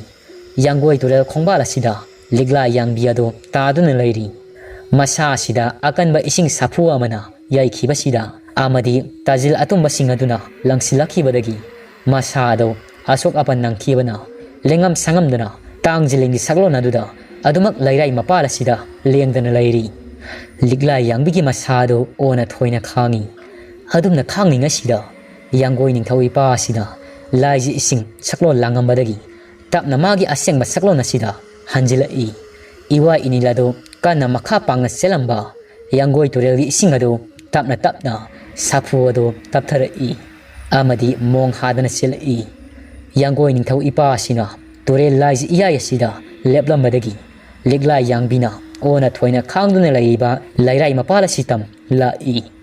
ꯌꯥꯡꯒꯣꯏ ꯇꯨꯔꯦꯜ ꯈꯣꯡꯕꯥꯜ ꯑꯁꯤꯗ ꯂꯤꯛꯂꯥ ꯌꯥꯡꯕꯤ ꯑꯗꯨ ꯇꯥꯗꯨꯅ ꯂꯩꯔꯤ꯫ ꯃꯁꯥ ꯑꯁꯤꯗ ꯑꯀꯟꯕ ꯏꯁꯤꯡ ꯁꯥꯐꯨ ꯑꯃꯅ ꯌꯩꯈꯤꯕꯁꯤꯗ ꯑꯃꯗꯤ ꯇꯥꯖꯤꯜ ꯑꯇꯨꯝꯕꯁꯤꯡ ꯑꯗꯨꯅ ꯂꯪꯁꯤꯜꯂꯛꯈꯤꯕꯗꯒꯤ ꯃꯁꯥ ꯑꯗꯨ ꯑꯁꯣꯛ ꯑꯄꯟ ꯅꯪꯈꯤꯕꯅ ꯂꯦꯡꯉꯝ ꯁꯥꯉꯝꯗꯅ ꯇꯥꯡꯖꯤꯂꯤꯡꯒꯤ ꯁꯛꯂꯣꯟ ꯑꯗꯨꯗ ꯑꯗꯨꯃꯛ ꯂꯩꯔꯥꯏ ꯃꯄꯥꯜ ꯑꯁꯤꯗ ꯂꯦꯡꯗꯅ ꯂꯩꯔꯤ꯫ ꯂꯤꯛꯂꯥ ꯌꯥꯡꯕꯤꯒꯤ ꯃꯁꯥ ꯑꯗꯨ ꯑꯣꯟꯅ ꯊꯣꯏꯅ ꯈꯥꯡꯉꯤ꯫ ꯑꯗꯨꯝꯅ ꯈꯥꯡꯂꯤꯉꯩꯁꯤꯗ ꯌꯥꯡꯒꯣꯏ ꯅꯤꯡꯊꯧ ꯏꯄꯥ ꯑꯁꯤꯅ ꯂꯥꯏꯒꯤ ꯏꯁꯤꯡ ꯁꯛꯂꯣꯟ ꯂꯥꯡꯉꯝꯕꯗꯒꯤ ꯇꯞꯅ ꯃꯥꯒꯤ ꯑꯁꯦꯡꯕ ꯁꯛꯂꯣꯟ ꯑꯁꯤꯗ ꯍꯟꯖꯤꯜꯂꯛꯏ꯫ ꯏꯋꯥ ꯏꯅꯤꯜ ꯑꯗꯨ ꯀꯟꯅ ꯃꯈꯥ ꯄꯥꯡꯅ ꯆꯦꯜꯂꯝꯕ ꯌꯥꯡꯒꯣꯏ ꯇꯨꯔꯦꯜꯒꯤ ꯏꯁꯤꯡ ꯑꯗꯨ ꯇꯞꯅ ꯇꯞꯅ ꯁꯥꯐꯨ ꯑꯗꯨ ꯇꯞꯊꯔꯛꯏ ꯑꯃꯗꯤ ꯃꯣꯡ ꯍꯥꯗꯅ ꯆꯦꯜꯂꯛꯏ꯫ ꯌꯥꯡꯒꯣꯏ ꯅꯤꯡꯊꯧ ꯏꯄꯥ ꯑꯁꯤꯅ ꯇꯨꯔꯦꯜ ꯂꯥꯏꯒꯤ ꯏꯌꯥꯏ ꯑꯁꯤꯗ ꯂꯦꯞꯂꯝꯕꯗꯒꯤ ꯂꯤꯛꯂꯥ ꯌꯥꯡꯕꯤꯅ ꯑꯣꯟꯅ ꯊꯣꯏꯅ ꯈꯥꯡꯗꯨꯅ ꯂꯩꯔꯤꯕ ꯂꯩꯔꯥꯏ ꯃꯄꯥꯜ ꯑꯁꯤ ꯇꯝ ꯂꯥꯛꯏ꯫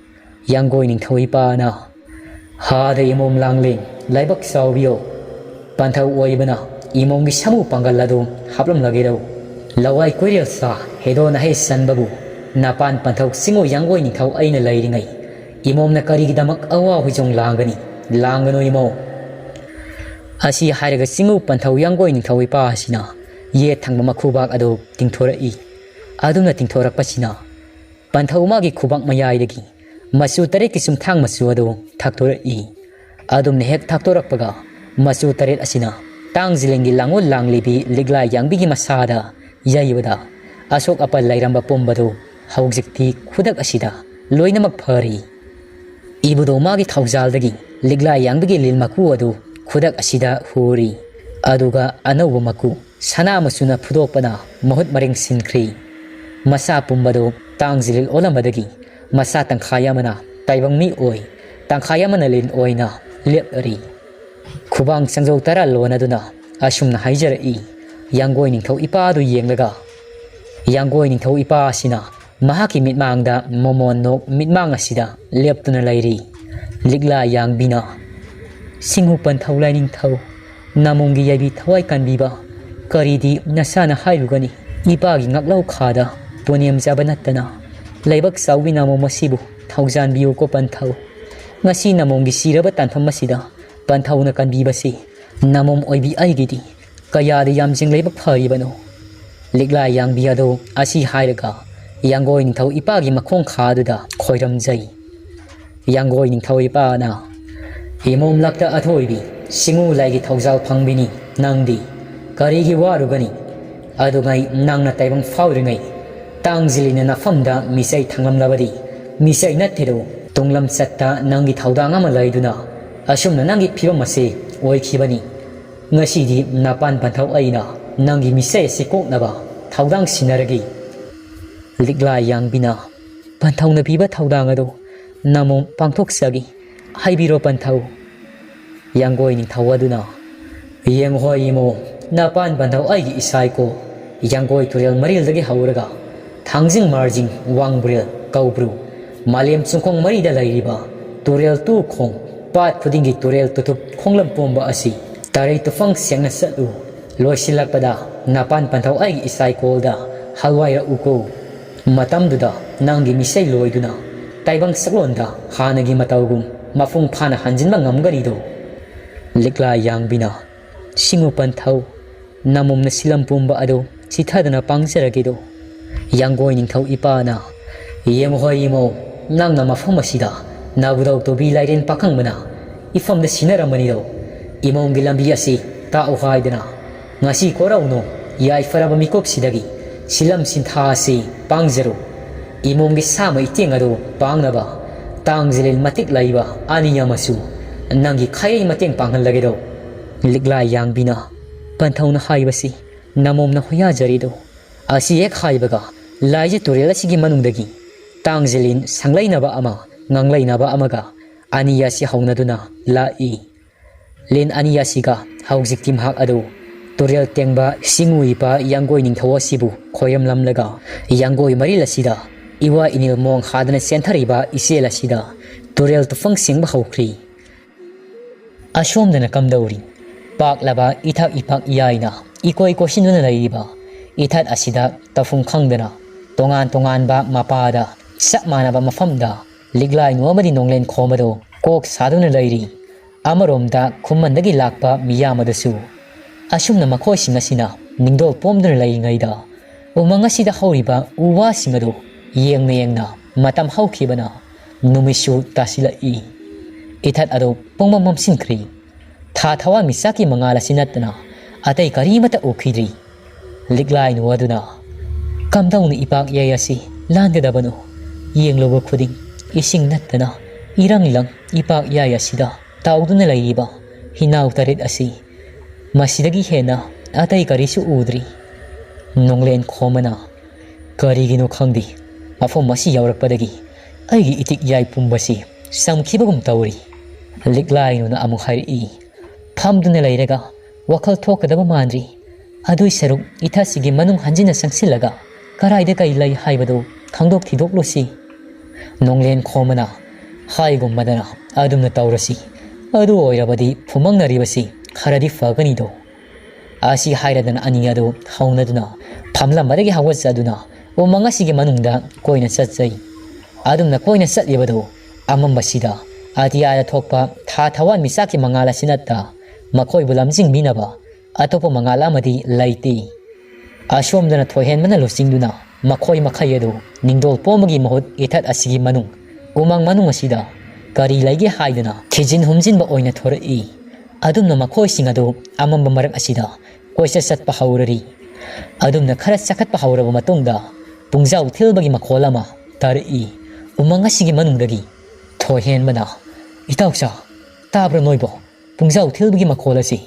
ꯌꯥꯡꯒꯣꯏ ꯅꯤꯡꯊꯧ ꯏꯄꯥꯅ, "ꯍꯥꯗ ꯏꯃꯣꯝ ꯂꯥꯡꯂꯦ, ꯂꯥꯏꯕꯛ ꯆꯥꯎꯕꯤꯌꯣ꯫ ꯄꯟꯊꯧ ꯑꯣꯏꯕꯅ ꯏꯃꯣꯝꯒꯤ ꯁꯥꯃꯨ ꯄꯥꯡꯒꯜ ꯑꯗꯨ ꯍꯥꯞꯂꯝꯂꯒꯦꯔꯣ? ꯂꯋꯥꯏ ꯀꯣꯏꯔꯦꯜ ꯁꯥ ꯍꯦꯗꯣ ꯅꯍꯦ ꯆꯟꯕꯕꯨ ꯅꯄꯥꯟ ꯄꯟꯊꯧ ꯆꯤꯡꯉꯨ ꯌꯥꯡꯒꯣꯏ ꯅꯤꯡꯊꯧ ꯑꯩꯅ ꯂꯩꯔꯤꯉꯩ ꯏꯃꯣꯝꯅ ꯀꯔꯤꯒꯤꯗꯃꯛ ꯑꯋꯥ ꯍꯨꯏꯖꯣꯡ ꯂꯥꯡꯒꯅꯤ? ꯂꯥꯡꯒꯅꯨ ꯏꯃꯣꯝ꯫" ꯑꯁꯤ ꯍꯥꯏꯔꯒ ꯆꯤꯡꯉꯨ ꯄꯟꯊꯧ ꯌꯥꯡꯒꯣꯏ ꯅꯤꯡꯊꯧ ꯏꯄꯥ ꯑꯁꯤꯅ ꯌꯦꯠ ꯊꯪꯕ ꯃꯈꯨꯕꯥꯛ ꯑꯗꯨ ꯇꯤꯡꯊꯣꯔꯛꯏ꯫ ꯑꯗꯨꯝꯅ ꯇꯤꯡꯊꯣꯔꯛꯄꯁꯤꯅ ꯄꯟꯊꯧ ꯃꯥꯒꯤ ꯈꯨꯕꯥꯛ ꯃꯌꯥꯏꯗꯒꯤ ꯃꯆꯨ ꯇꯔꯦꯠꯀꯤ ꯆꯨꯝꯊꯥꯡ ꯃꯆꯨ ꯑꯗꯨ ꯊꯛꯇꯣꯔꯛꯏ꯫ ꯑꯗꯨꯝꯅ ꯍꯦꯛ ꯊꯛꯇꯣꯔꯛꯄꯒ ꯃꯆꯨ ꯇꯔꯦꯠ ꯑꯁꯤꯅ ꯇꯥꯡꯖꯤꯂꯦꯟꯒꯤ ꯂꯥꯡꯑꯣꯜ ꯂꯥꯡꯂꯤꯕꯤ ꯂꯤꯛꯂꯥ ꯌꯥꯡꯕꯤꯒꯤ ꯃꯁꯥꯗ ꯌꯩꯕꯗ ꯑꯁꯣꯛ ꯑꯄꯟ ꯂꯩꯔꯝꯕ ꯄꯨꯝꯕꯗꯨ ꯍꯧꯖꯤꯛꯇꯤ ꯈꯨꯗꯛ ꯑꯁꯤꯗ ꯂꯣꯏꯅꯃꯛ ꯐꯔꯤ꯫ ꯏꯕꯨꯙꯧ ꯃꯥꯒꯤ ꯊꯧꯖꯥꯜꯗꯒꯤ ꯂꯤꯛꯂꯥ ꯌꯥꯡꯕꯤꯒꯤ ꯂꯤꯟ ꯃꯀꯨ ꯑꯗꯨ ꯈꯨꯗꯛ ꯑꯁꯤꯗ ꯍꯨꯔꯤ꯫ ꯑꯗꯨꯒ ꯑꯅꯧꯕ ꯃꯀꯨ ꯁꯅꯥ ꯃꯆꯨꯅ ꯐꯨꯗꯣꯛꯄꯅ ꯃꯍꯨꯠ ꯃꯔꯤꯡ ꯁꯤꯟꯈ꯭ꯔꯤ꯫ ꯃꯁꯥ ꯄꯨꯝꯕꯗꯨ ꯇꯥꯡꯖꯤꯂꯤꯜ ꯑꯣꯜꯂꯝꯕꯗꯒꯤ ꯃꯁꯥ ꯇꯪꯈꯥꯏ ꯑꯃꯅ ꯇꯥꯏꯕꯪ ꯃꯤ ꯑꯣꯏ, ꯇꯪꯈꯥꯏ ꯑꯃꯅ ꯂꯤꯟ ꯑꯣꯏꯅ ꯂꯦꯞꯂꯔꯤ꯫ ꯈꯨꯕꯥꯡ ꯆꯪꯖꯧ ꯇꯔꯥ ꯂꯣꯟꯅꯗꯨꯅ ꯑꯁꯨꯝꯅ ꯍꯥꯏꯖꯔꯛꯏ꯫ ꯌꯥꯡꯒꯣꯏ ꯅꯤꯡꯊꯧ ꯏꯄꯥ ꯑꯗꯨ ꯌꯦꯡꯂꯒ, ꯌꯥꯡꯒꯣꯏ ꯅꯤꯡꯊꯧ ꯏꯄꯥ ꯑꯁꯤꯅ ꯃꯍꯥꯛꯀꯤ ꯃꯤꯠꯃꯥꯡꯗ ꯃꯣꯃꯣꯟ ꯅꯣꯛ ꯃꯤꯠꯃꯥꯡ ꯑꯁꯤꯗ ꯂꯦꯞꯇꯨꯅ ꯂꯩꯔꯤ꯫ ꯂꯤꯛꯂꯥ ꯌꯥꯡꯕꯤꯅ, "ꯁꯤꯡꯍꯨ ꯄꯟꯊꯧ ꯂꯥꯏꯅꯤꯡꯊꯧ, ꯅꯥꯃꯣꯝꯒꯤ ꯌꯥꯏꯕꯤ ꯊꯋꯥꯏ ꯀꯟꯕꯤꯕ, ꯀꯔꯤꯗꯤ ꯅꯁꯥꯅ ꯍꯥꯏꯔꯨꯒꯅꯤ? ꯏꯄꯥꯒꯤ ꯉꯛꯂꯧ ꯈꯥꯗ ꯄꯣꯅꯦꯝ ꯆꯥꯕ ꯅꯠꯇꯅ ꯂꯩꯕꯥꯛ ꯆꯥꯎꯕꯤ ꯅꯥꯃꯣꯝ ꯑꯁꯤꯕꯨ ꯊꯧꯖꯥꯟꯕꯤꯌꯨꯀꯣ ꯄꯟꯊꯧ꯫ ꯉꯁꯤ ꯅꯥꯃꯣꯝꯒꯤ ꯁꯤꯔꯕ ꯇꯥꯟꯐꯝ ꯑꯁꯤꯗ ꯄꯟꯊꯧꯅ ꯀꯟꯕꯤꯕꯁꯤ ꯅꯥꯃꯣꯝ ꯑꯣꯏꯕꯤ ꯑꯩꯒꯤꯗꯤ ꯀꯌꯥꯗ ꯌꯥꯝꯖꯤꯡ ꯂꯥꯏꯕꯛ ꯐꯔꯤꯕꯅꯣ!" ꯂꯤꯛꯂꯥ ꯌꯥꯡꯕꯤ ꯑꯗꯨ ꯑꯁꯤ ꯍꯥꯏꯔꯒ ꯌꯥꯡꯒꯣꯏ ꯅꯤꯡꯊꯧ ꯏꯄꯥꯒꯤ ꯃꯈꯣꯡ ꯈꯥ ꯑꯗꯨꯗ ꯈꯣꯏꯔꯝꯖꯩ꯫ ꯌꯥꯡꯒꯣꯏ ꯅꯤꯡꯊꯧ ꯏꯄꯥꯅ, "ꯏꯃꯣꯝ ꯂꯛꯇ ꯑꯊꯣꯏꯕꯤ, ꯁꯤꯡꯎ ꯂꯥꯏꯒꯤ ꯊꯧꯖꯥꯜ ꯐꯪꯕꯤꯅꯤ ꯅꯪꯗꯤ꯫ ꯀꯔꯤꯒꯤ ꯋꯥꯔꯨꯒꯅꯤ? ꯑꯗꯨꯉꯩ ꯅꯪꯅ ꯇꯥꯏꯕꯪ ꯐꯥꯎꯔꯤꯉꯩ ꯇꯥꯡꯖꯤꯜꯂꯤꯅ ꯅꯐꯝꯗ ꯃꯤꯆꯩ ꯊꯥꯡꯂꯝꯂꯕꯗꯤ ꯃꯤꯆꯩ ꯅꯠꯇꯦꯗꯣ꯫ ꯇꯨꯡꯂꯝꯆꯠꯇ ꯅꯪꯒꯤ ꯊꯧꯗꯥꯡ ꯑꯃ ꯂꯩꯗꯨꯅ ꯑꯁꯨꯝꯅ ꯅꯪꯒꯤ ꯐꯤꯕꯝ ꯑꯁꯤ ꯑꯣꯏꯈꯤꯕꯅꯤ꯫ ꯉꯁꯤꯗꯤ ꯅꯄꯥꯟ ꯄꯟꯊꯧ ꯑꯩꯅ ꯅꯪꯒꯤ ꯃꯤꯆꯩ ꯑꯁꯤ ꯀꯣꯛꯅꯕ ꯊꯧꯗꯥꯡ ꯁꯤꯟꯅꯔꯒꯦ꯫" ꯂꯤꯛꯂꯥ ꯌꯥꯡꯕꯤꯅ, "ꯄꯟꯊꯧꯅ ꯄꯤꯕ ꯊꯧꯗꯥꯡ ꯑꯗꯨ ꯅꯃꯣꯝ ꯄꯥꯡꯊꯣꯛꯆꯒꯦ꯫ ꯍꯥꯏꯕꯤꯔꯣ ꯄꯟꯊꯧ꯫" ꯌꯥꯡꯒꯣꯏ ꯅꯤꯡꯊꯧ ꯑꯗꯨꯅ, "ꯌꯦꯡꯉꯨ ꯍꯣꯏ ꯏꯃꯣ, ꯅꯄꯥꯟ ꯄꯟꯊꯧ ꯑꯩꯒꯤ ꯏꯁꯥ ꯏꯀꯣ ꯌꯥꯡꯒꯣꯏ ꯇꯨꯔꯦꯜ ꯃꯔꯤꯜꯗꯒꯤ ꯍꯧꯔꯒ ꯊꯥꯡꯖꯤꯡ ꯃꯥꯔꯖꯤꯡ ꯋꯥꯡꯕ꯭ꯔꯦꯜ ꯀꯧꯕ꯭ꯔꯨ ꯃꯥꯂꯦꯝ ꯆꯨꯡꯈꯣꯡ ꯃꯔꯤꯗ ꯂꯩꯔꯤꯕ ꯇꯨꯔꯦꯜ ꯇꯨ ꯈꯣꯡ ꯄꯥꯠ ꯈꯨꯗꯤꯡꯒꯤ ꯇꯨꯔꯦꯜ ꯇꯨꯊꯨꯞ ꯈꯣꯡꯂꯝ ꯄꯨꯝꯕ ꯑꯁꯤ ꯇꯔꯩ ꯇꯨꯐꯪ ꯁꯦꯡꯅ ꯆꯠꯂꯨ꯫ ꯂꯣꯏꯁꯤꯜꯂꯛꯄꯗ ꯅꯄꯥꯟ ꯄꯟꯊꯧ ꯑꯩꯒꯤ ꯏꯁꯥꯏꯀꯣꯜꯗ ꯍꯜꯋꯥꯏꯔꯛꯎꯀꯣ꯫ ꯃꯇꯝꯗꯨꯗ ꯅꯪꯒꯤ ꯃꯤꯁꯩ ꯂꯣꯏꯗꯨꯅ ꯇꯥꯏꯕꯪ ꯁꯛꯂꯣꯟꯗ ꯍꯥꯟꯅꯒꯤ ꯃꯇꯧꯒꯨꯝ ꯃꯄꯨꯡ ꯐꯥꯅ ꯍꯟꯖꯤꯟꯕ ꯉꯝꯒꯅꯤꯗꯣ꯫" ꯂꯤꯛꯂꯥ ꯌꯥꯡꯕꯤꯅ, "ꯁꯤꯡꯉꯨ ꯄꯟꯊꯧ, ꯅꯃꯣꯝꯅ ꯁꯤꯂꯝ ꯄꯨꯝꯕ ꯑꯗꯨ ꯆꯤꯊꯗꯅ ꯄꯥꯡꯖꯔꯒꯦꯗꯣ꯫" ꯌꯥꯡꯒꯣꯏ ꯅꯤꯡꯊꯧ ꯏꯄꯥꯅ, "ꯌꯦꯡꯉꯨ ꯍꯣꯏ ꯏꯃꯧ, ꯅꯪꯅ ꯃꯐꯝ ꯑꯁꯤꯗ ꯅꯕꯨꯗꯧ ꯇꯨꯕꯤ ꯂꯥꯏꯔꯦꯟ ꯄꯥꯈꯪꯕꯅ ꯏꯐꯝꯗ ꯁꯤꯟꯅꯔꯝꯕꯅꯤꯗꯣ꯫ ꯏꯃꯣꯝꯒꯤ ꯂꯝꯕꯤ ꯑꯁꯤ ꯇꯥꯛꯎ ꯍꯥꯏꯗꯅ ꯉꯁꯤ ꯀꯣꯔꯧꯅꯣ ꯌꯥꯏꯐꯔꯕ ꯃꯤꯀꯨꯞꯁꯤꯗꯒꯤ ꯁꯤꯂꯝ ꯁꯤꯟꯊꯥ ꯑꯁꯤ ꯄꯥꯡꯖꯔꯨ꯫ ꯏꯃꯣꯝꯒꯤ ꯁꯥꯃ ꯏꯇꯦꯡ ꯑꯗꯨ ꯄꯥꯡꯅꯕ ꯇꯥꯡꯖꯂꯤꯜ ꯃꯇꯤꯛ ꯂꯩꯕ ꯑꯅꯤ ꯑꯃꯁꯨ ꯅꯪꯒꯤ ꯈꯥꯏꯔꯩ ꯃꯇꯦꯡ ꯄꯥꯡꯍꯜꯂꯒꯦꯗꯣ꯫ ꯂꯤꯛꯂꯥ ꯌꯥꯡꯕꯤꯅ ꯄꯟꯊꯧꯅ ꯍꯥꯏꯕꯁꯤ ꯅꯃꯣꯝꯅ ꯍꯣꯌꯥꯖꯔꯤꯗꯣ꯫ ꯑꯁꯤ ꯍꯦꯛ ꯍꯥꯏꯕꯒ ꯂꯥꯏꯖ ꯇꯨꯔꯦꯜ ꯑꯁꯤꯒꯤ ꯃꯅꯨꯡꯗꯒꯤ ꯇꯥꯡꯖꯂꯤꯟ ꯁꯪꯂꯩꯅꯕ ꯑꯃ ꯉꯥꯡꯂꯩꯅꯕ ꯑꯃꯒ ꯑꯅꯤ ꯑꯁꯤ ꯍꯧꯅꯗꯨꯅ ꯂꯥꯛꯏ꯫ ꯂꯤꯟ ꯑꯅꯤ ꯑꯁꯤꯒ ꯍꯧꯖꯤꯛꯇꯤ ꯃꯍꯥꯛ ꯑꯗꯨ ꯇꯨꯔꯦꯜ ꯇꯦꯡꯕ ꯁꯤꯡꯎꯏꯕ ꯌꯥꯡꯒꯣꯏ ꯅꯤꯡꯊꯧ ꯑꯁꯤꯕꯨ ꯈꯣꯏꯔꯝꯂꯝꯂꯒ ꯌꯥꯡꯒꯣꯏ ꯃꯔꯤꯜ ꯑꯁꯤꯗ ꯏꯋꯥ ꯏꯅꯤꯜ ꯃꯣꯡ ꯍꯥꯗꯅ ꯆꯦꯟꯊꯔꯤꯕ ꯏꯆꯦꯜ ꯑꯁꯤꯗ ꯇꯨꯔꯦꯜ ꯇꯨꯐꯪ ꯁꯦꯡꯕ ꯍꯧꯈ꯭ꯔꯤ꯫ ꯑꯁꯣꯝꯗꯅ ꯀꯝꯗꯧꯔꯤ? ꯄꯥꯛꯂꯕ ꯏꯊꯛ ꯏꯄꯥꯛ ꯌꯥꯏꯅ ꯏꯀꯣꯏ ꯀꯣꯏꯁꯤꯟꯗꯨꯅ ꯂꯩꯔꯤꯕ ꯏꯊꯠ ꯑꯁꯤꯗ ꯇꯧꯐꯝ ꯈꯪꯗꯅ ꯇꯣꯉꯥꯟ ꯇꯣꯉꯥꯟꯕ ꯃꯄꯥꯗ ꯆꯞ ꯃꯥꯟꯅꯕ ꯃꯐꯝꯗ ꯂꯤꯛꯂꯥꯏꯅꯨ ꯑꯃꯗꯤ ꯅꯣꯡꯂꯦꯟ ꯈꯣꯝ ꯑꯗꯨ ꯀꯣꯛ ꯁꯥꯗꯨꯅ ꯂꯩꯔꯤ꯫ ꯑꯃꯔꯣꯝꯗ ꯈꯨꯃꯟꯗꯒꯤ ꯂꯥꯛꯄ ꯃꯤꯌꯥꯝ ꯑꯗꯨꯁꯨ ꯑꯁꯨꯝꯅ ꯃꯈꯣꯏꯁꯤꯡ ꯑꯁꯤꯅ ꯅꯤꯡꯗꯣꯜ ꯄꯣꯝꯗꯨꯅ ꯂꯩꯔꯤꯉꯩꯗ ꯎꯃꯪ ꯑꯁꯤꯗ ꯍꯧꯔꯤꯕ ꯎ ꯋꯥꯁꯤꯡ ꯑꯗꯨ ꯌꯦꯡꯅ ꯌꯦꯡꯅ ꯃꯇꯝ ꯍꯧꯈꯤꯕꯅ ꯅꯨꯃꯤꯠꯁꯨ ꯇꯥꯁꯤꯜꯂꯛꯏ꯫ ꯏꯊꯠ ꯑꯗꯨ ꯄꯨꯡꯃꯝ ꯃꯝꯁꯤꯟꯈ꯭ꯔꯤ꯫ ꯊꯥ ꯊꯋꯥꯟꯃꯤꯆꯥꯛꯀꯤ ꯃꯉꯥꯜ ꯑꯁꯤ ꯅꯠꯇꯅ ꯑꯇꯩ ꯀꯔꯤꯃꯠꯇ ꯎꯈꯤꯗ꯭ꯔꯤ꯫ ꯂꯤꯛꯂꯥꯏꯅꯨ ꯑꯗꯨꯅ ꯀꯝꯗꯧꯅ ꯏꯄꯥꯛ ꯌꯥꯏ ꯑꯁꯤ ꯂꯥꯟꯒꯗꯕꯅꯣ? ꯌꯦꯡꯂꯨꯕ ꯈꯨꯗꯤꯡ ꯏꯁꯤꯡ ꯅꯠꯇꯅ ꯏꯔꯪ ꯂꯪ ꯏꯄꯥꯛ ꯌꯥꯏ ꯑꯁꯤꯗ ꯇꯥꯎꯗꯨꯅ ꯂꯩꯔꯤꯕ ꯍꯤꯅꯥꯎ ꯇꯔꯦꯠ ꯑꯁꯤ ꯃꯁꯤꯗꯒꯤ ꯍꯦꯟꯅ ꯑꯇꯩ ꯀꯔꯤꯁꯨ ꯎꯗ꯭ꯔꯤ꯫ ꯅꯣꯡꯂꯦꯟ ꯈꯣꯝꯕꯅ ꯀꯔꯤꯒꯤꯅꯣ ꯈꯪꯗꯦ, ꯃꯐꯝ ꯑꯁꯤ ꯌꯧꯔꯛꯄꯗꯒꯤ ꯑꯩꯒꯤ ꯏꯇꯤꯛ ꯌꯥꯏ ꯄꯨꯝꯕꯁꯤ ꯆꯝꯈꯤꯕꯒꯨꯝ ꯇꯧꯔꯤ꯫ ꯂꯤꯛꯂꯥꯏꯅꯨꯅ ꯑꯃꯨꯛ ꯍꯥꯏꯔꯛꯏ꯫ ꯐꯝꯗꯨꯅ ꯂꯩꯔꯒ ꯋꯥꯈꯜ ꯊꯣꯛꯀꯗꯕ ꯃꯥꯟꯗ꯭ꯔꯤ꯫ ꯑꯗꯨꯏ ꯁꯔꯨꯛ ꯏꯊꯠꯁꯤꯒꯤ ꯃꯅꯨꯡ ꯍꯟꯖꯤꯟꯅ ꯆꯪꯁꯤꯜꯂꯒ ꯀꯔꯥꯏꯗ ꯀꯔꯤ ꯂꯩ ꯍꯥꯏꯕꯗꯨ ꯈꯪꯗꯣꯛ ꯊꯤꯗꯣꯛꯂꯨꯁꯤ꯫ ꯅꯣꯡꯂꯦꯟ ꯈꯣꯝꯕꯅ ꯍꯥꯏꯒꯨꯝꯕꯗꯅ ꯑꯗꯨꯝꯅ ꯇꯧꯔꯁꯤ꯫ ꯑꯗꯨ ꯑꯣꯏꯔꯕꯗꯤ ꯐꯨꯃꯪꯅꯔꯤꯕꯁꯤ ꯈꯔꯗꯤ ꯐꯒꯅꯤꯗꯣ꯫ ꯑꯁꯤ ꯍꯥꯏꯔꯗꯅ ꯑꯅꯤ ꯑꯗꯨ ꯍꯧꯅꯗꯨꯅ ꯐꯝꯂꯝꯕꯗꯒꯤ ꯍꯧꯒꯠꯆꯗꯨꯅ ꯎꯃꯪ ꯑꯁꯤꯒꯤ ꯃꯅꯨꯡꯗ ꯀꯣꯏꯅ ꯆꯠꯆꯩ꯫ ꯑꯗꯨꯝꯅ ꯀꯣꯏꯅ ꯆꯠꯂꯤꯕꯗꯨ ꯑꯃꯝꯕꯁꯤꯗ ꯑꯇꯤꯌꯥꯗ ꯊꯣꯛꯄ ꯊꯥ ꯊꯋꯥꯟꯃꯤꯆꯥꯛꯀꯤ ꯃꯉꯥꯜ ꯑꯁꯤ ꯅꯠꯇ ꯃꯈꯣꯏꯕꯨ ꯂꯝꯖꯤꯡꯕꯤꯅꯕ ꯑꯇꯣꯞꯄ ꯃꯉꯥꯜ ꯑꯃꯗꯤ ꯂꯩꯇꯦ꯫ ꯑꯁꯣꯝꯗꯅ ꯊꯣꯏꯍꯦꯟꯕꯅ ꯂꯨꯆꯤꯡꯗꯨꯅ ꯃꯈꯣꯏ ꯃꯈꯩ ꯑꯗꯨ ꯅꯤꯡꯗꯣꯜ ꯄꯣꯝꯕꯒꯤ ꯃꯍꯨꯠ ꯏꯊꯠ ꯑꯁꯤꯒꯤ ꯃꯅꯨꯡ, ꯎꯃꯪ ꯃꯅꯨꯡ ꯑꯁꯤꯗ ꯀꯔꯤ ꯂꯩꯒꯦ ꯍꯥꯏꯗꯨꯅ ꯊꯤꯖꯤꯟ ꯍꯨꯝꯖꯤꯟꯕ ꯑꯣꯏꯅ ꯊꯣꯔꯛꯏ꯫ ꯑꯗꯨꯝꯅ ꯃꯈꯣꯏꯁꯤꯡ ꯑꯗꯨ ꯑꯃꯝꯕ ꯃꯔꯛ ꯑꯁꯤꯗ ꯀꯣꯏꯆꯠ ꯆꯠꯄ ꯍꯧꯔꯔꯤ꯫ ꯑꯗꯨꯝꯅ ꯈꯔ ꯆꯈꯠꯄ ꯍꯧꯔꯕ ꯃꯇꯨꯡꯗ ꯄꯨꯡꯖꯥꯎ ꯊꯤꯜꯕꯒꯤ ꯃꯈꯣꯜ ꯑꯃ ꯇꯥꯔꯛꯏ꯫ ꯎꯃꯪ ꯑꯁꯤꯒꯤ ꯃꯅꯨꯡꯗꯒꯤ ꯊꯣꯏꯍꯦꯟꯕꯅ, "ꯏꯇꯥꯎꯆꯥ, ꯇꯥꯕ꯭ꯔꯥ ꯅꯣꯏꯕꯣ? ꯄꯨꯡꯖꯥꯎ ꯊꯤꯜꯕꯒꯤ ꯃꯈꯣꯜ ꯑꯁꯤ?"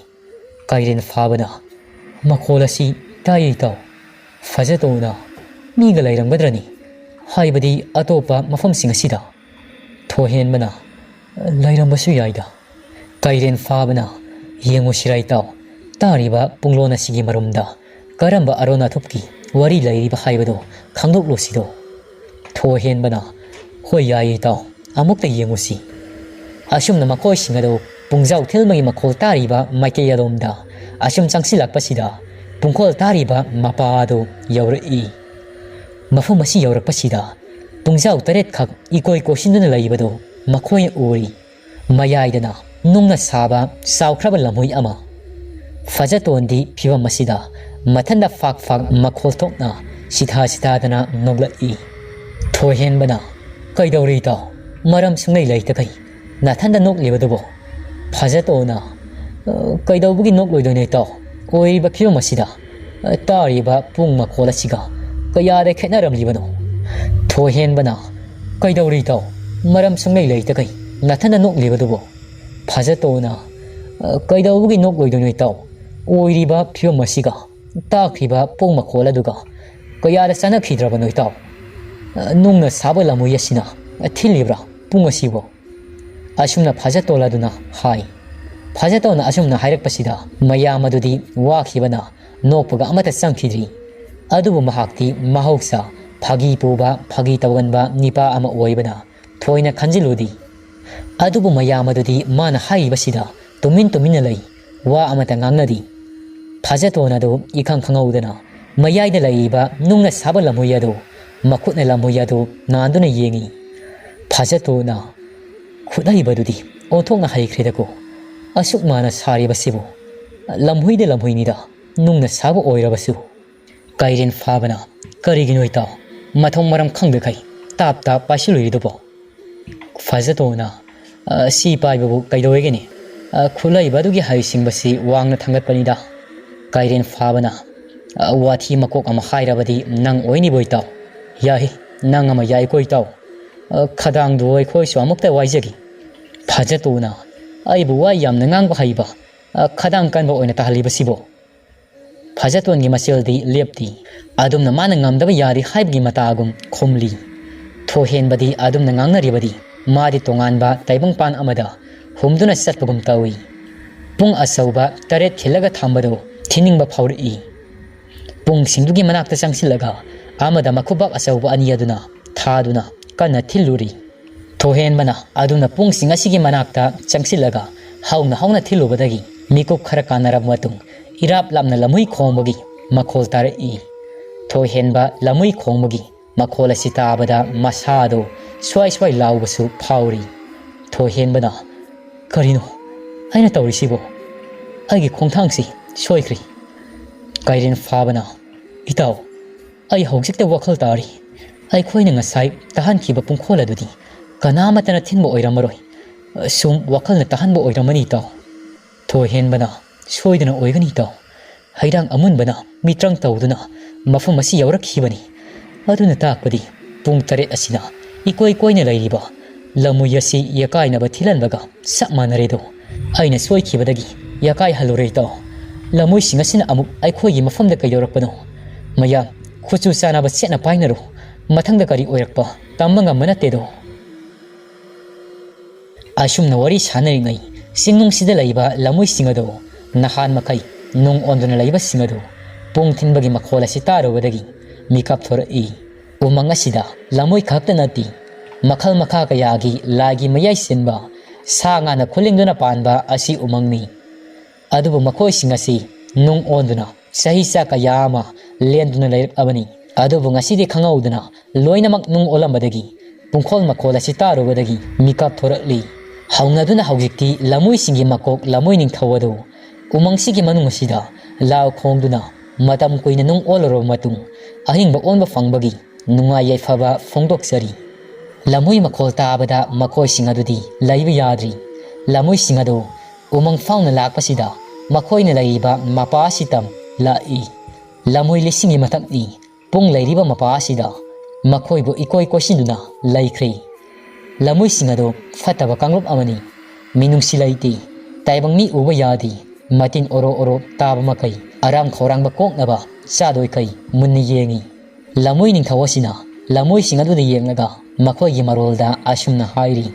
ꯀꯥꯏꯔꯦꯟ ꯐꯥꯕꯅ, "ꯃꯈꯣꯜ ꯑꯁꯤ ꯇꯥꯏꯌꯦ ꯏꯇꯥꯎ꯫ ꯐꯖꯇꯣꯅ ꯃꯤꯒ ꯂꯩꯔꯝꯒꯗ꯭ꯔꯅꯤ? ꯍꯥꯏꯕꯗꯤ ꯑꯇꯣꯞꯄ ꯃꯐꯝꯁꯤꯡ ꯑꯁꯤꯗ?" ꯊꯣꯏꯍꯦꯟꯕꯅ, "ꯂꯩꯔꯝꯕꯁꯨ ꯌꯥꯏꯗ꯫" ꯀꯥꯏꯔꯦꯟ ꯐꯥꯕꯅ, "ꯌꯦꯡꯉꯨꯁꯤꯔꯥ ꯏꯇꯥꯎ, ꯇꯥꯔꯤꯕ ꯄꯨꯡꯂꯣꯟ ꯑꯁꯤꯒꯤ ꯃꯔꯨꯝꯗ ꯀꯔꯝꯕ ꯑꯔꯣꯟ ꯑꯊꯨꯞꯀꯤ ꯋꯥꯔꯤ ꯂꯩꯔꯤꯕ ꯍꯥꯏꯕꯗꯨ ꯈꯪꯗꯣꯛꯂꯨꯁꯤꯗꯣ?" ꯊꯣꯏꯍꯦꯟꯕꯅ, "ꯍꯣꯏ, ꯌꯥꯏꯌꯦ ꯏꯇꯥꯎ, ꯑꯃꯨꯛꯇ ꯌꯦꯡꯉꯨꯁꯤ꯫" ꯑꯁꯨꯝꯅ ꯃꯈꯣꯏꯁꯤꯡ ꯑꯗꯨ ꯄꯨꯡꯖꯥꯎ ꯊꯤꯜꯕꯒꯤ ꯃꯈꯣꯜ ꯇꯥꯔꯤꯕ ꯃꯥꯏꯀꯩ ꯑꯗꯣꯝꯗ ꯑꯁꯨꯝ ꯆꯪꯁꯤꯜꯂꯛꯄꯁꯤꯗ ꯄꯨꯡꯈꯣꯜ ꯇꯥꯔꯤꯕ ꯃꯄꯥ ꯑꯗꯨ ꯌꯧꯔꯛꯏ꯫ ꯃꯐꯝ ꯑꯁꯤ ꯌꯧꯔꯛꯄꯁꯤꯗ ꯄꯨꯡꯖꯥꯎ ꯇꯔꯦꯠꯈꯛ ꯏꯀꯣꯏ ꯀꯣꯏꯁꯤꯟꯗꯨꯅ ꯂꯩꯕꯗꯨ ꯃꯈꯣꯏꯅ ꯎꯔꯤ꯫ ꯃꯌꯥꯏꯗꯅ ꯅꯨꯡꯅ ꯁꯥꯕ ꯆꯥꯎꯈ꯭ꯔꯕ ꯂꯝꯍꯨꯏ ꯑꯃ꯫ ꯐꯖꯇꯣꯟꯗꯤ ꯐꯤꯚꯝ ꯑꯁꯤꯗ ꯃꯊꯟꯗ ꯐꯥꯛ ꯐꯥꯛ ꯃꯈꯣꯜ ꯊꯣꯛꯅ ꯁꯤꯊꯥ ꯁꯤꯊꯥꯗꯅ ꯅꯣꯛꯂꯛꯏ꯫ ꯊꯣꯏꯍꯦꯟꯕꯅ, "ꯀꯩꯗꯧꯔꯤ ꯏꯇꯥꯎ? ꯃꯔꯝ ꯁꯨꯡꯂꯩ ꯂꯩꯇꯈꯩ ꯅꯊꯟꯗ ꯅꯣꯛꯂꯤꯕꯗꯨꯕꯨ?" ꯐꯖꯇꯣꯟꯅ, "ꯑ, ꯀꯩꯗꯧꯕꯒꯤ ꯅꯣꯛꯂꯣꯏꯗꯣꯏꯅꯣ ꯏꯇꯥꯎ? ꯑꯣꯏꯔꯤꯕ ꯐꯤꯚꯝ ꯑꯁꯤꯗ, ꯑ, ꯇꯥꯔꯤꯕ ꯄꯨꯡ ꯃꯈꯣꯜ ꯑꯁꯤꯒ ꯀꯌꯥꯗ ꯈꯦꯠꯅꯔꯝꯂꯤꯕꯅꯣ?" ꯊꯣꯏꯍꯦꯟꯕꯅ, "ꯀꯩꯗꯧꯔꯤ ꯏꯇꯥꯎ? ꯃꯔꯝ ꯁꯨꯡꯂꯩ ꯂꯩꯇꯈꯩ ꯅꯊꯟꯗ ꯅꯣꯛꯂꯤꯕꯗꯨꯕꯨ?" ꯐꯖꯇꯣꯟꯅ, "ꯑ, ꯀꯩꯗꯧꯕꯒꯤ ꯅꯣꯛꯂꯣꯏꯗꯣꯏꯅꯣ ꯏꯇꯥꯎ? ꯑꯣꯏꯔꯤꯕ ꯐꯤꯚꯝ ꯑꯁꯤꯒ ꯇꯥꯈ꯭ꯔꯤꯕ ꯄꯨꯡ ꯃꯈꯣꯜ ꯑꯗꯨꯒ ꯀꯌꯥꯗ ꯆꯥꯟꯅꯈꯤꯗ꯭ꯔꯕꯅꯣ ꯏꯇꯥꯎ? ꯑ, ꯅꯨꯡꯅ ꯁꯥꯕ ꯂꯝꯍꯨꯏ ꯑꯁꯤꯅ ꯊꯤꯜꯂꯤꯕ꯭ꯔꯥ ꯄꯨꯡ ꯑꯁꯤꯕꯨ?" ꯑꯁꯨꯝꯅ ꯐꯖꯇꯣꯟ ꯑꯗꯨꯅ ꯍꯥꯏ꯫ ꯐꯖꯇꯣꯟꯅ ꯑꯁꯨꯝꯅ ꯍꯥꯏꯔꯛꯄꯁꯤꯗ ꯃꯌꯥꯝ ꯑꯗꯨꯗꯤ ꯋꯥꯈꯤꯕꯅ ꯅꯣꯛꯄꯒ ꯑꯃꯠꯇ ꯆꯪꯈꯤꯗ꯭ꯔꯤ꯫ ꯑꯗꯨꯕꯨ ꯃꯍꯥꯛꯇꯤ ꯃꯍꯧꯁꯥ ꯐꯥꯒꯤ ꯄꯨꯕ, ꯐꯥꯒꯤ ꯇꯧꯒꯟꯕ ꯅꯤꯄꯥ ꯑꯃ ꯑꯣꯏꯕꯅ ꯊꯣꯏꯅ ꯈꯟꯖꯤꯜꯂꯨꯗꯦ꯫ ꯑꯗꯨꯕꯨ ꯃꯌꯥꯝ ꯑꯗꯨꯗꯤ ꯃꯥꯅ ꯍꯥꯏꯔꯤꯕꯁꯤꯗ ꯇꯨꯃꯤꯟ ꯇꯨꯃꯤꯟꯅ ꯂꯩ, ꯋꯥ ꯑꯃꯠꯇ ꯉꯥꯡꯅꯗꯦ꯫ ꯐꯖꯇꯣꯟ ꯑꯗꯨ ꯏꯈꯪ ꯈꯪꯍꯧꯗꯅ ꯃꯌꯥꯏꯗ ꯂꯩꯔꯤꯕ ꯅꯨꯡꯅ ꯁꯥꯕ ꯂꯝꯍꯨꯏ ꯑꯗꯨ ꯃꯈꯨꯠꯅ ꯂꯝꯍꯨꯏ ꯑꯗꯨ ꯅꯥꯟꯗꯨꯅ ꯌꯦꯡꯏ꯫ ꯐꯖꯇꯣꯟꯅ, "ꯈꯨꯠꯍꯩꯕꯗꯨꯗꯤ ꯑꯣꯟꯊꯣꯛꯅ ꯍꯩꯈ꯭ꯔꯦꯗꯀꯣ꯫ ꯑꯁꯨꯛ ꯃꯥꯅ ꯁꯥꯔꯤꯕꯁꯤꯕꯨ꯫ ꯂꯝꯍꯨꯏꯗ ꯂꯝꯍꯨꯏꯅꯤꯗ, ꯅꯨꯡꯅ ꯁꯥꯕ ꯑꯣꯏꯔꯕꯁꯨ꯫" ꯀꯥꯏꯔꯦꯟ ꯐꯥꯕꯅ, "ꯀꯔꯤꯒꯤꯅꯣ ꯏꯇꯥꯎ? ꯃꯊꯣꯡ ꯃꯔꯝ ꯈꯪꯗꯈꯩ ꯇꯥꯞ ꯇꯥꯞ ꯄꯥꯏꯁꯤꯜꯂꯨꯏꯗꯨꯕꯣ?" ꯐꯖꯇꯣꯟꯅ, "ꯑ, ꯁꯤ ꯄꯥꯏꯕꯕꯨ ꯀꯩꯗꯧꯋꯦꯒꯦꯅꯦ? ꯑ, ꯈꯨꯠꯂꯩꯕ ꯑꯗꯨꯒꯤ ꯍꯩꯁꯤꯡꯕꯁꯤ ꯋꯥꯡꯅ ꯊꯥꯡꯒꯠꯄꯅꯤꯗ꯫" ꯀꯥꯏꯔꯦꯟ ꯐꯥꯕꯅ, "ꯑ, ꯋꯥꯊꯤ ꯃꯀꯣꯛ ꯑꯃ ꯍꯥꯏꯔꯕꯗꯤ ꯅꯪ ꯑꯣꯏꯅꯤꯕꯣ ꯏꯇꯥꯎ? ꯌꯥꯏ, ꯅꯪ ꯑꯃ ꯌꯥꯏꯀꯣ ꯏꯇꯥꯎ꯫ ꯑ, ꯈꯗꯥꯡꯗꯨ ꯑꯩꯈꯣꯏꯁꯨ ꯑꯃꯨꯛꯇ ꯋꯥꯏꯖꯒꯦ꯫" ꯐꯖꯇꯣꯟꯅ, "ꯑꯩꯕꯨ ꯋꯥ ꯌꯥꯝꯅ ꯉꯥꯡꯕ ꯍꯩꯕ, ꯑ, ꯈꯗꯥꯡ ꯀꯟꯕ ꯑꯣꯏꯅ ꯇꯥꯍꯜꯂꯤꯕꯁꯤꯕꯣ?" ꯐꯖꯇꯣꯟꯒꯤ ꯃꯆꯦꯜꯗꯤ ꯂꯦꯞꯇꯦ꯫ ꯑꯗꯨꯝꯅ ꯃꯥꯅ ꯉꯝꯗꯕ ꯌꯥꯗꯦ ꯍꯥꯏꯕꯒꯤ ꯃꯇꯥꯒꯨꯝ ꯈꯨꯝꯂꯤ꯫ ꯊꯣꯏꯍꯦꯟꯕꯗꯤ ꯑꯗꯨꯝꯅ ꯉꯥꯡꯅꯔꯤꯕꯗꯤ ꯃꯥꯗꯤ ꯇꯣꯉꯥꯟꯕ ꯇꯥꯏꯕꯪꯄꯥꯟ ꯑꯃꯗ ꯍꯨꯝꯗꯨꯅ ꯆꯠꯄꯒꯨꯝ ꯇꯧꯏ꯫ ꯄꯨꯡ ꯑꯆꯧꯕ ꯇꯔꯦꯠ ꯈꯤꯜꯂꯒ ꯊꯝꯕꯗꯨ ꯊꯤꯅꯤꯡꯕ ꯐꯥꯎꯔꯛꯏ꯫ ꯄꯨꯡꯁꯤꯡꯗꯨꯒꯤ ꯃꯅꯥꯛꯇ ꯆꯪꯁꯤꯜꯂꯒ ꯑꯃꯗ ꯃꯈꯨꯕꯥꯛ ꯑꯆꯧꯕ ꯑꯅꯤ ꯑꯗꯨꯅ ꯊꯥꯗꯨꯅ ꯀꯟꯅ ꯊꯤꯜꯂꯨꯔꯤ꯫ ꯊꯣꯏꯍꯦꯟꯕꯅ ꯑꯗꯨꯝꯅ ꯄꯨꯡꯁꯤꯡ ꯑꯁꯤꯒꯤ ꯃꯅꯥꯛꯇ ꯆꯪꯁꯤꯜꯂꯒ ꯍꯧꯅ ꯍꯧꯅ ꯊꯤꯜꯂꯨꯕꯗꯒꯤ ꯃꯤꯀꯨꯞ ꯈꯔ ꯀꯥꯟꯅꯔꯕ ꯃꯇꯨꯡ ꯏꯔꯥꯞ ꯂꯥꯞꯅ ꯂꯝꯍꯨꯏ ꯈꯣꯡꯕꯒꯤ ꯃꯈꯣꯜ ꯇꯥꯔꯛꯏ꯫ ꯊꯣꯏꯍꯦꯟꯕ ꯂꯝꯍꯨꯏ ꯈꯣꯡꯕꯒꯤ ꯃꯈꯣꯜ ꯑꯁꯤ ꯇꯥꯕꯗ ꯃꯁꯥꯗꯨ ꯁ꯭ꯋꯥꯏ ꯁ꯭ꯋꯥꯏ ꯂꯥꯎꯕꯁꯨ ꯐꯥꯎꯔꯤ꯫ ꯊꯣꯏꯍꯦꯟꯕꯅ, "ꯀꯔꯤꯅꯣ ꯑꯩꯅ ꯇꯧꯔꯤꯁꯤꯕꯣ? ꯑꯩꯒꯤ ꯈꯣꯡꯊꯥꯡꯁꯤ ꯁꯣꯏꯈ꯭ꯔꯦ꯫" ꯀꯥꯏꯔꯦꯟ ꯐꯥꯕꯅ, "ꯏꯇꯥꯎ, ꯑꯩ ꯍꯧꯖꯤꯛꯇ ꯋꯥꯈꯜ ꯇꯥꯔꯤ꯫ ꯑꯩꯈꯣꯏꯅ ꯉꯁꯥꯏ ꯇꯥꯍꯟꯈꯤꯕ ꯄꯨꯡꯈꯣꯜ ꯑꯗꯨꯗꯤ ꯀꯅꯥꯃꯠꯇꯅ ꯊꯤꯟꯕ ꯑꯣꯏꯔꯝꯃꯔꯣꯏ꯫ ꯁꯨꯝ ꯋꯥꯈꯜꯅ ꯇꯥꯍꯟꯕ ꯑꯣꯏꯔꯝꯃꯅꯤ ꯏꯇꯥꯎ꯫" ꯊꯣꯏꯍꯦꯟꯕꯅ, "ꯁꯣꯏꯗꯅ ꯑꯣꯏꯒꯅꯤ ꯏꯇꯥꯎ꯫ ꯍꯩꯔꯥꯡ ꯑꯃꯨꯟꯕꯅ ꯃꯤꯇ꯭ꯔꯪ ꯇꯧꯗꯨꯅ ꯃꯐꯝ ꯑꯁꯤ ꯌꯧꯔꯛꯈꯤꯕꯅꯤ꯫ ꯑꯗꯨꯅ ꯇꯥꯛꯄꯗꯤ ꯄꯨꯡ ꯇꯔꯦꯠ ꯑꯁꯤꯅ ꯏꯀꯣꯏ ꯀꯣꯏꯅ ꯂꯩꯔꯤꯕ ꯂꯝꯃꯨꯏ ꯑꯁꯤ ꯌꯦꯀꯥꯏꯅꯕ ꯊꯤꯜꯍꯟꯕꯒ ꯆꯞ ꯃꯥꯟꯅꯔꯦꯗꯣ꯫ ꯑꯩꯅ ꯁꯣꯏꯈꯤꯕꯗꯒꯤ ꯌꯦꯀꯥꯏꯍꯜꯂꯨꯔꯦ ꯏꯇꯥꯎ꯫ ꯂꯝꯃꯨꯏꯁꯤꯡ ꯑꯁꯤꯅ ꯑꯃꯨꯛ ꯑꯩꯈꯣꯏꯒꯤ ꯃꯐꯝꯗ ꯀꯩꯗꯧꯔꯛꯄꯅꯣ? ꯃꯌꯥꯝ ꯈꯨꯠꯁꯨ ꯆꯥꯟꯅꯕ ꯁꯦꯠꯅ ꯄꯥꯏꯅꯔꯨ꯫ ꯃꯊꯪꯗ ꯀꯔꯤ ꯑꯣꯏꯔꯛꯄ ꯇꯝꯕ ꯉꯝꯕ ꯅꯠꯇꯦꯗꯣ꯫" ꯑꯁꯨꯝꯅ ꯋꯥꯔꯤ ꯁꯥꯟꯅꯔꯤꯉꯩ ꯆꯤꯡꯅꯨꯡꯁꯤꯗ ꯂꯩꯕ ꯂꯝꯃꯨꯏꯁꯤꯡ ꯑꯗꯨ ꯅꯍꯥꯟ ꯃꯈꯩ ꯅꯨꯡ ꯑꯣꯟꯗꯨꯅ ꯂꯩꯕꯁꯤꯡ ꯑꯗꯨ ꯄꯨꯡ ꯊꯤꯟꯕꯒꯤ ꯃꯈꯣꯜ ꯑꯁꯤ ꯇꯥꯔꯨꯕꯗꯒꯤ ꯃꯤꯀꯞ ꯊꯣꯔꯛꯏ꯫ ꯎꯃꯪ ꯑꯁꯤꯗ ꯂꯝꯃꯨꯏ ꯈꯛꯇ ꯅꯠꯇꯦ, ꯃꯈꯜ ꯃꯈꯥ ꯀꯌꯥꯒꯤ ꯂꯥꯏꯒꯤ ꯃꯌꯥꯏ ꯆꯤꯟꯕ ꯁꯥ ꯉꯥꯅ ꯈꯨꯂꯤꯡꯗꯨꯅ ꯄꯥꯟꯕ ꯑꯁꯤ ꯎꯃꯪꯅꯤ꯫ ꯑꯗꯨꯕꯨ ꯃꯈꯣꯏꯁꯤꯡ ꯑꯁꯤ ꯅꯨꯡ ꯑꯣꯟꯗꯨꯅ ꯆꯍꯤ ꯆꯥ ꯀꯌꯥ ꯑꯃ ꯂꯦꯟꯗꯨꯅ ꯂꯩꯔꯛꯂꯕꯅꯤ꯫ ꯑꯗꯨꯕꯨ ꯉꯁꯤꯗꯤ ꯈꯪꯍꯧꯗꯅ ꯂꯣꯏꯅꯃꯛ ꯅꯨꯡ ꯑꯣꯜꯂꯝꯕꯗꯒꯤ ꯄꯨꯡꯈꯣꯜ ꯃꯈꯣꯜ ꯑꯁꯤ ꯇꯥꯔꯨꯕꯗꯒꯤ ꯃꯤꯀꯞ ꯊꯣꯔꯛꯂꯤ꯫ ꯍꯧꯅꯗꯨꯅ ꯍꯧꯖꯤꯛꯇꯤ ꯂꯝꯃꯨꯏꯁꯤꯡꯒꯤ ꯃꯀꯣꯛ ꯂꯝꯃꯨꯏ ꯅꯤꯡꯊꯧ ꯑꯗꯨ ꯎꯃꯪꯁꯤꯒꯤ ꯃꯅꯨꯡ ꯑꯁꯤꯗ ꯂꯥꯎ ꯈꯣꯡꯗꯨꯅ ꯃꯇꯝ ꯀꯨꯏꯅ ꯅꯨꯡ ꯑꯣꯜꯂꯨꯔꯕ ꯃꯇꯨꯡ ꯑꯍꯤꯡꯕ ꯑꯣꯟꯕ ꯐꯪꯕꯒꯤ ꯅꯨꯡꯉꯥꯏ ꯌꯥꯏꯐꯕ ꯐꯣꯡꯗꯣꯛꯆꯔꯤ꯫ ꯂꯝꯍꯨꯏ ꯃꯈꯣꯜ ꯇꯥꯕꯗ ꯃꯈꯣꯏꯁꯤꯡ ꯑꯗꯨꯗꯤ ꯂꯩꯕ ꯌꯥꯗ꯭ꯔꯤ꯫ ꯂꯝꯍꯨꯏꯁꯤꯡ ꯑꯗꯨ ꯎꯃꯪ ꯐꯥꯎꯅ ꯂꯥꯛꯄꯁꯤꯗ ꯃꯈꯣꯏꯅ ꯂꯩꯔꯤꯕ ꯃꯄꯥ ꯑꯁꯤ ꯇꯝ ꯂꯥꯛꯏ꯫ ꯂꯝꯍꯨꯏ ꯂꯤꯁꯤꯡꯒꯤ ꯃꯊꯛꯅꯤ ꯄꯨꯡ ꯂꯩꯔꯤꯕ ꯃꯄꯥ ꯑꯁꯤꯗ ꯃꯈꯣꯏꯕꯨ ꯏꯀꯣꯏ ꯀꯣꯏꯁꯤꯟꯗꯨꯅ ꯂꯩꯈ꯭ꯔꯦ꯫ ꯂꯝꯍꯨꯏꯁꯤꯡ ꯑꯗꯨ ꯐꯠꯇꯕ ꯀꯥꯡꯂꯨꯞ ꯑꯃꯅꯤ꯫ ꯃꯤꯅꯨꯡꯁꯤ ꯂꯩꯇꯦ꯫ ꯇꯥꯏꯕꯪ ꯃꯤ ꯎꯕ ꯌꯥꯗꯦ꯫ ꯃꯇꯤꯟ ꯑꯣꯔꯣ ꯑꯣꯔꯣ ꯇꯥꯕ ꯃꯈꯩ ꯑꯔꯥꯝ ꯈꯧꯔꯥꯡꯕ ꯀꯣꯛꯅꯕ ꯆꯥꯗꯣꯏꯈꯩ ꯃꯨꯟꯅ ꯌꯦꯡꯏ꯫ ꯂꯝꯍꯨꯏ ꯅꯤꯡꯊꯧ ꯑꯁꯤꯅ ꯂꯝꯍꯨꯏꯁꯤꯡ ꯑꯗꯨꯗ ꯌꯦꯡꯂꯒ ꯃꯈꯣꯏꯒꯤ ꯃꯔꯣꯜꯗ ꯑꯁꯨꯝꯅ ꯍꯥꯏꯔꯤ: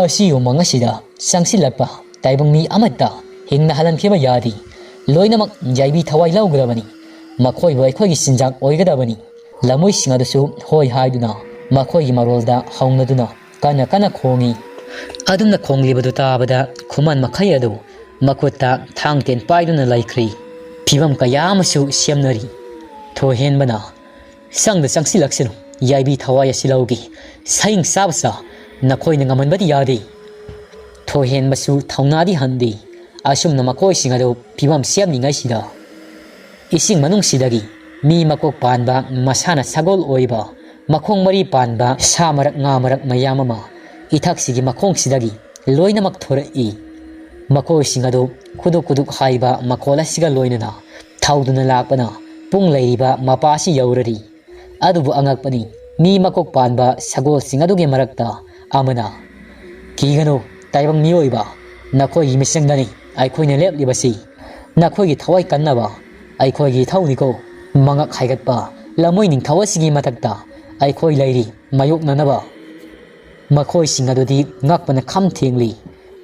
"ꯑꯁꯤ ꯎꯃꯪ ꯑꯁꯤꯗ ꯆꯪꯁꯤꯜꯂꯛꯄ ꯇꯥꯏꯕꯪ ꯃꯤ ꯑꯃꯠꯇ ꯍꯤꯡꯅ ꯍꯜꯍꯟꯈꯤꯕ ꯌꯥꯗꯦ꯫ ꯂꯣꯏꯅꯃꯛ ꯌꯥꯏꯕꯤ ꯊꯋꯥꯏ ꯂꯧꯒꯗꯕꯅꯤ꯫ ꯃꯈꯣꯏꯕꯨ ꯑꯩꯈꯣꯏꯒꯤ ꯆꯤꯟꯖꯥꯛ ꯑꯣꯏꯒꯗꯕꯅꯤ꯫" ꯂꯝꯍꯨꯏꯁꯤꯡ ꯑꯗꯨꯁꯨ ꯍꯣꯏ ꯍꯥꯏꯗꯨꯅ ꯃꯈꯣꯏꯒꯤ ꯃꯔꯣꯜꯗ ꯍꯧꯅꯗꯨꯅ ꯀꯟꯅ ꯀꯟꯅ ꯈꯣꯡꯏ꯫ ꯑꯗꯨꯝꯅ ꯈꯣꯡꯂꯤꯕꯗꯨ ꯇꯥꯕꯗ ꯈꯨꯃꯟ ꯃꯈꯩ ꯑꯗꯨ ꯃꯈꯨꯠꯇ ꯊꯥꯡ ꯇꯦꯟ ꯄꯥꯏꯗꯨꯅ ꯂꯩꯈ꯭ꯔꯤ꯫ ꯐꯤꯕꯝ ꯀꯌꯥ ꯑꯃꯁꯨ ꯁꯦꯝꯅꯔꯤ꯫ ꯊꯣꯏꯍꯦꯟꯕꯅ: "ꯆꯪꯗ ꯆꯪꯁꯤꯜꯂꯛꯁꯅꯨ, ꯌꯥꯏꯕꯤ ꯊꯋꯥꯏ ꯑꯁꯤ ꯂꯧꯒꯦ꯫ ꯁꯌꯤꯡ ꯆꯥꯕ ꯆꯥ, ꯅꯈꯣꯏꯅ ꯉꯝꯍꯟꯕꯗꯤ ꯌꯥꯗꯦ꯫" ꯊꯣꯏꯍꯦꯟꯕꯁꯨ ꯊꯧꯅꯥꯗꯤ ꯍꯟꯗꯦ꯫ ꯑꯁꯨꯝꯅ ꯃꯈꯣꯏꯁꯤꯡ ꯑꯗꯨ ꯐꯤꯕꯝ ꯁꯦꯝꯂꯤꯉꯩꯁꯤꯗ ꯏꯁꯤꯡ ꯃꯅꯨꯡꯁꯤꯗꯒꯤ ꯃꯤ ꯃꯀꯣꯛ ꯄꯥꯟꯕ, ꯃꯁꯥꯅ ꯁꯒꯣꯜ ꯑꯣꯏꯕ, ꯃꯈꯣꯡ ꯃꯔꯤ ꯄꯥꯟꯕ ꯁꯥ ꯃꯔꯛ ꯉꯥ ꯃꯔꯛ ꯃꯌꯥꯝ ꯑꯃ ꯏꯊꯛꯁꯤꯒꯤ ꯃꯈꯣꯡꯁꯤꯗꯒꯤ ꯂꯣꯏꯅꯃꯛ ꯊꯣꯔꯛꯏ꯫ ꯃꯈꯣꯏꯁꯤꯡ ꯑꯗꯨ ꯈꯨꯗꯨꯛ ꯈꯨꯗꯨꯛ ꯍꯥꯏꯕ ꯃꯈꯣꯜ ꯑꯁꯤꯒ ꯂꯣꯏꯅꯅ ꯊꯧꯗꯨꯅ ꯂꯥꯛꯄꯅ ꯄꯨꯡ ꯂꯩꯔꯤꯕ ꯃꯄꯥ ꯑꯁꯤ ꯌꯧꯔꯔꯤ꯫ ꯑꯗꯨꯕꯨ ꯑꯉꯛꯄꯅꯤ, ꯃꯤ ꯃꯀꯣꯛ ꯄꯥꯟꯕ ꯁꯒꯣꯜꯁꯤꯡ ꯑꯗꯨꯒꯤ ꯃꯔꯛꯇ ꯑꯃꯅ, "ꯀꯤꯒꯅꯨ, ꯇꯥꯏꯕꯪ ꯃꯤꯑꯣꯏꯕ, ꯅꯈꯣꯏꯒꯤ ꯃꯤꯆꯪꯗꯅꯤ ꯑꯩꯈꯣꯏꯅ ꯂꯦꯞꯂꯤꯕꯁꯤ꯫ ꯅꯈꯣꯏꯒꯤ ꯊꯋꯥꯏ ꯀꯟꯅꯕ ꯑꯩꯈꯣꯏꯒꯤ ꯏꯊꯧꯅꯤꯀꯣ꯫ ꯃꯉꯛ ꯍꯥꯏꯒꯠꯄ ꯂꯝꯃꯣꯏ ꯅꯤꯡꯊꯧ ꯑꯁꯤꯒꯤ ꯃꯊꯛꯇ ꯑꯩꯈꯣꯏ ꯂꯩꯔꯤ ꯃꯥꯌꯣꯛꯅꯅꯕ꯫" ꯃꯈꯣꯏꯁꯤꯡ ꯑꯗꯨꯗꯤ ꯉꯛꯄꯅ ꯈꯝ ꯊꯦꯡꯂꯤ꯫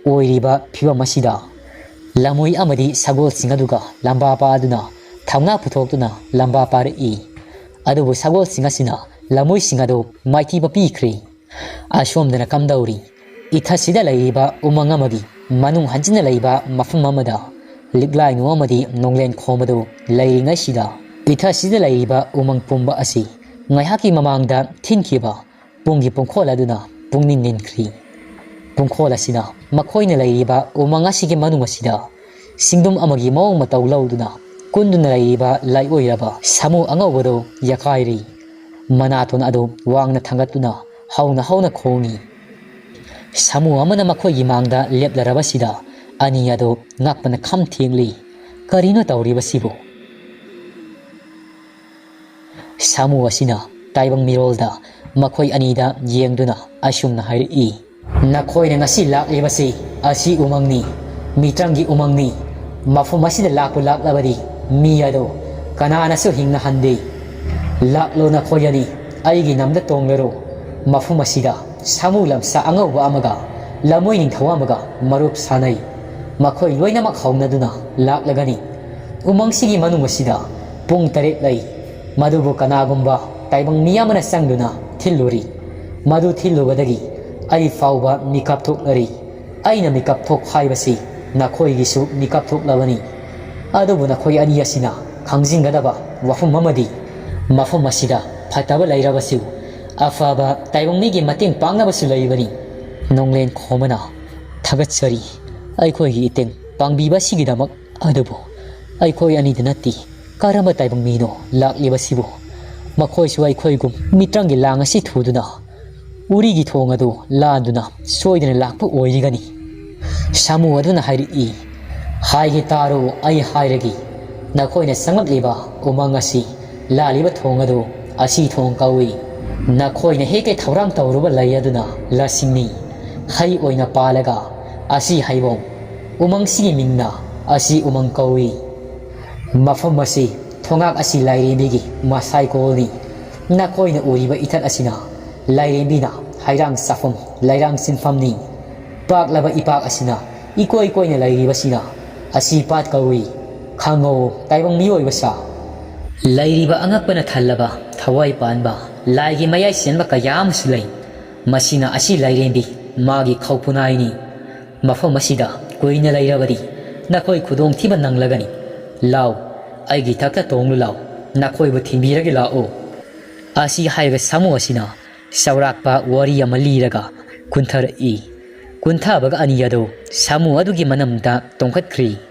ꯑꯣꯏꯔꯤꯕ ꯐꯤꯕꯝ ꯑꯁꯤꯗ ꯂꯝꯃꯣꯏ ꯑꯃꯗꯤ ꯁꯒꯣꯜꯁꯤꯡ ꯑꯗꯨꯒ ꯂꯝꯕꯥ ꯄꯥꯗꯨꯅ ꯊꯧꯅꯥ ꯄꯨꯊꯣꯛꯇꯨꯅ ꯂꯝꯕꯥ ꯄꯥꯔꯛꯏ꯫ ꯑꯗꯨꯕꯨ ꯁꯒꯣꯜꯁꯤꯡ ꯑꯁꯤꯅ ꯂꯝꯃꯣꯏꯁꯤꯡ ꯑꯗꯨ ꯃꯥꯏꯊꯤꯕ ꯄꯤꯈ꯭ꯔꯦ꯫ ꯑꯁꯣꯝꯗꯅ ꯀꯝꯗꯧꯔꯤ? ꯏꯊꯠꯁꯤꯗ ꯂꯩꯔꯤꯕ ꯎꯃꯪ ꯑꯃꯒꯤ ꯃꯅꯨꯡ ꯍꯟꯖꯤꯟꯅ ꯂꯩꯕ ꯃꯐꯝ ꯑꯃꯗ ꯂꯤꯛꯂꯥꯏꯅꯨ ꯑꯃꯗꯤ ꯅꯣꯡꯂꯦꯟ ꯈꯣꯝꯕꯗꯨ ꯂꯩꯔꯤꯉꯩꯁꯤꯗ, ꯏꯊꯠꯁꯤꯗ ꯂꯩꯔꯤꯕ ꯎꯃꯪ ꯄꯨꯝꯕ ꯑꯁꯤ ꯉꯥꯏꯍꯥꯛꯀꯤ ꯃꯃꯥꯡꯗ ꯊꯤꯟꯈꯤꯕ ꯄꯨꯡꯒꯤ ꯄꯨꯡꯈꯣꯜ ꯑꯗꯨꯅ ꯄꯨꯡꯅꯤꯡ ꯅꯤꯟꯈ꯭ꯔꯤ꯫ ꯄꯨꯡꯈꯣꯜ ꯑꯁꯤꯅ ꯃꯈꯣꯏꯅ ꯂꯩꯔꯤꯕ ꯎꯃꯪ ꯑꯁꯤꯒꯤ ꯃꯅꯨꯡ ꯑꯁꯤꯗ ꯁꯤꯡꯗꯨꯝ ꯑꯃꯒꯤ ꯃꯑꯣꯡ ꯃꯇꯧ ꯂꯧꯗꯨꯅ ꯀꯨꯟꯗꯨꯅ ꯂꯩꯔꯤꯕ ꯂꯥꯏꯑꯣꯏꯔꯕ ꯁꯥꯃꯨ ꯑꯉꯧꯕꯗꯨ ꯌꯥꯀꯥꯏꯔꯤ꯫ ꯃꯅꯥꯇꯣꯟ ꯑꯗꯨ ꯋꯥꯡꯅ ꯊꯥꯡꯒꯠꯇꯨꯅ ꯍꯧꯅ ꯍꯧꯅ ꯈꯣꯡꯏ꯫ ꯁꯥꯃꯨ ꯑꯃꯅ ꯃꯈꯣꯏꯒꯤ ꯃꯥꯡꯗ ꯂꯦꯞꯂꯔꯕꯁꯤꯗ ꯑꯅꯤ ꯑꯗꯨ ꯉꯛꯄꯅ ꯈꯝ ꯊꯦꯡꯂꯤ꯫ ꯀꯔꯤꯅꯣ ꯇꯧꯔꯤꯕꯁꯤꯕꯨ? ꯁꯥꯃꯨ ꯑꯁꯤꯅ ꯇꯥꯏꯕꯪ ꯃꯤꯔꯣꯜꯗ ꯃꯈꯣꯏ ꯑꯅꯤꯗ ꯌꯦꯡꯗꯨꯅ ꯑꯁꯨꯝꯅ ꯍꯥꯏꯔꯛꯏ, "ꯅꯈꯣꯏꯅ ꯉꯁꯤ ꯂꯥꯛꯂꯤꯕꯁꯤ ꯑꯁꯤ ꯎꯃꯪꯅꯤ, ꯃꯤꯇ꯭ꯔꯪꯒꯤ ꯎꯃꯪꯅꯤ꯫ ꯃꯐꯝ ꯑꯁꯤꯗ ꯂꯥꯛꯄꯨ ꯂꯥꯛꯂꯕꯗꯤ ꯃꯤ ꯑꯗꯨ ꯀꯅꯥꯅꯁꯨ ꯍꯤꯡꯅ ꯍꯟꯗꯦ꯫ ꯂꯥꯛꯂꯣ ꯅꯈꯣꯏ ꯑꯅꯤ, ꯑꯩꯒꯤ ꯅꯝꯗ ꯇꯣꯡꯂꯔꯣ꯫ ꯃꯐꯝ ꯑꯁꯤꯗ ꯁꯥꯃꯨ ꯂꯝꯁꯥ ꯑꯉꯧꯕ ꯑꯃꯒ ꯂꯝꯃꯣꯏ ꯅꯤꯡꯊꯧ ꯑꯃꯒ ꯃꯔꯨꯞ ꯁꯥꯟꯅꯩ꯫ ꯃꯈꯣꯏ ꯂꯣꯏꯅꯃꯛ ꯍꯧꯅꯗꯨꯅ ꯂꯥꯛꯂꯒꯅꯤ꯫ ꯎꯃꯪꯁꯤꯒꯤ ꯃꯅꯨꯡ ꯑꯁꯤꯗ ꯄꯨꯡ ꯇꯔꯦꯠ ꯂꯩ꯫ ꯃꯗꯨꯕꯨ ꯀꯅꯥꯒꯨꯝꯕ ꯇꯥꯏꯕꯪ ꯃꯤ ꯑꯃꯅ ꯆꯪꯗꯨꯅ ꯊꯤꯜꯂꯨꯔꯤ꯫ ꯃꯗꯨ ꯊꯤꯜꯂꯨꯕꯗꯒꯤ ꯑꯩ ꯐꯥꯎꯕ ꯃꯤꯀꯞ ꯊꯣꯛꯂꯔꯤ꯫ ꯑꯩꯅ ꯃꯤꯀꯞ ꯊꯣꯛ ꯍꯥꯏꯕꯁꯤ ꯅꯈꯣꯏꯒꯤꯁꯨ ꯃꯤꯀꯞ ꯊꯣꯛꯂꯕꯅꯤ꯫ ꯑꯗꯨꯕꯨ ꯅꯈꯣꯏ ꯑꯅꯤ ꯑꯁꯤꯅ ꯈꯪꯖꯤꯟꯒꯗꯕ ꯋꯥꯐꯝ ꯑꯃꯗꯤ, ꯃꯐꯝ ꯑꯁꯤꯗ ꯐꯠꯇꯕ ꯂꯩꯔꯕꯁꯨ ꯑꯐꯕ ꯇꯥꯏꯕꯪ ꯃꯤꯒꯤ ꯃꯇꯦꯡ ꯄꯥꯡꯅꯕꯁꯨ ꯂꯩꯕꯅꯤ꯫" ꯅꯣꯡꯂꯦꯟ ꯈꯣꯝꯕꯅ ꯊꯥꯒꯠꯆꯔꯤ ꯑꯩꯈꯣꯏꯒꯤ ꯏꯇꯦꯡ ꯄꯥꯡꯕꯤꯕ ꯑꯁꯤꯒꯤꯗꯃꯛ꯫ ꯑꯗꯨꯕꯨ ꯑꯩꯈꯣꯏ ꯑꯅꯤꯗ ꯅꯠꯇꯦ, ꯀꯔꯝꯕ ꯇꯥꯏꯕꯪ ꯃꯤꯅꯣ ꯂꯥꯛꯂꯤꯕꯁꯤꯕꯨ? ꯃꯈꯣꯏꯁꯨ ꯑꯩꯈꯣꯏꯒꯨꯝ ꯃꯤꯇ꯭ꯔꯪꯒꯤ ꯂꯥꯡ ꯑꯁꯤ ꯊꯨꯗꯨꯅ ꯎꯔꯤꯒꯤ ꯊꯣꯡ ꯑꯗꯨ ꯂꯥꯟꯗꯨꯅ ꯁꯣꯏꯗꯅ ꯂꯥꯛꯄ ꯑꯣꯏꯔꯤꯒꯅꯤ꯫ ꯁꯥꯃꯨ ꯑꯗꯨꯅ ꯍꯥꯏꯔꯛꯏ, "ꯍꯥꯏꯒꯦ ꯇꯥꯔꯣ, ꯑꯩ ꯍꯥꯏꯔꯒꯦ꯫ ꯅꯈꯣꯏꯅ ꯆꯪꯂꯛꯂꯤꯕ ꯎꯃꯪ ꯑꯁꯤ ꯂꯥꯜꯂꯤꯕ ꯊꯣꯡ ꯑꯗꯨ ꯑꯁꯤ ꯊꯣꯡ ꯀꯧꯏ꯫ ꯅꯈꯣꯏꯅ ꯍꯦꯛꯀꯦ ꯊꯧꯔꯥꯡ ꯇꯧꯔꯨꯕ ꯂꯩ ꯑꯗꯨꯅ ꯂꯁꯤꯡꯅꯤ꯫ ꯍꯩ ꯑꯣꯏꯅ ꯄꯥꯜꯂꯒ ꯑꯁꯤ ꯍꯩꯕꯣꯡ꯫ ꯎꯃꯪꯁꯤꯒꯤ ꯃꯤꯡꯅ ꯑꯁꯤ ꯎꯃꯪ ꯀꯧꯏ꯫ ꯃꯐꯝ ꯑꯁꯤ ꯊꯣꯉꯥꯛ ꯑꯁꯤ ꯂꯥꯏꯔꯦꯝꯕꯤꯒꯤ ꯃꯁꯥꯏꯀꯣꯜꯅꯤ꯫ ꯅꯈꯣꯏꯅ ꯎꯔꯤꯕ ꯏꯊꯠ ꯑꯁꯤꯅ ꯂꯥꯏꯔꯦꯝꯕꯤꯅ ꯍꯩꯔꯥꯡ ꯆꯥꯐꯝ, ꯂꯩꯔꯥꯡ ꯁꯤꯟꯐꯝꯅꯤ꯫ ꯄꯥꯛꯂꯕ ꯏꯄꯥꯛ ꯑꯁꯤꯅ ꯏꯀꯣꯏ ꯀꯣꯏꯅ ꯂꯩꯔꯤꯕꯁꯤꯅ ꯑꯁꯤ ꯄꯥꯠ ꯀꯧꯏ꯫ ꯈꯪꯉꯣ, ꯇꯥꯏꯕꯪ ꯃꯤꯑꯣꯏꯕ ꯁꯥ꯫ ꯂꯩꯔꯤꯕ ꯑꯉꯛꯄꯅ ꯊꯜꯂꯕ, ꯊꯋꯥꯏ ꯄꯥꯟꯕ, ꯂꯥꯏꯒꯤ ꯃꯌꯥꯏ ꯆꯦꯟꯕ ꯀꯌꯥ ꯑꯃꯁꯨ ꯂꯩ꯫ ꯃꯁꯤꯅ ꯑꯁꯤ ꯂꯥꯏꯔꯦꯝꯕꯤ, ꯃꯥꯒꯤ ꯈꯧꯄꯨꯅꯥꯏꯅꯤ꯫ ꯃꯐꯝ ꯑꯁꯤꯗ ꯀꯨꯏꯅ ꯂꯩꯔꯕꯗꯤ ꯅꯈꯣꯏ ꯈꯨꯗꯣꯡꯊꯤꯕ ꯅꯪꯂꯒꯅꯤ꯫ ꯂꯥꯎ, ꯑꯩꯒꯤ ꯏꯊꯛꯇ ꯇꯣꯡꯂꯨ ꯂꯥꯎ, ꯅꯈꯣꯏꯕꯨ ꯊꯤꯟꯕꯤꯔꯒꯦ ꯂꯥꯛꯑꯣ꯫" ꯑꯁꯤ ꯍꯥꯏꯔꯒ ꯁꯥꯃꯨ ꯑꯁꯤꯅ ꯆꯥꯎꯔꯥꯛꯄ ꯋꯥꯔꯤ ꯑꯃ ꯂꯤꯔꯒ ꯀꯨꯟꯊꯔꯛꯏ꯫ ꯀꯨꯟꯊꯕꯒ ꯑꯅꯤ ꯑꯗꯨ ꯁꯥꯃꯨ ꯑꯗꯨꯒꯤ ꯃꯅꯝꯗ ꯇꯣꯡꯈꯠꯈ꯭ꯔꯤ꯫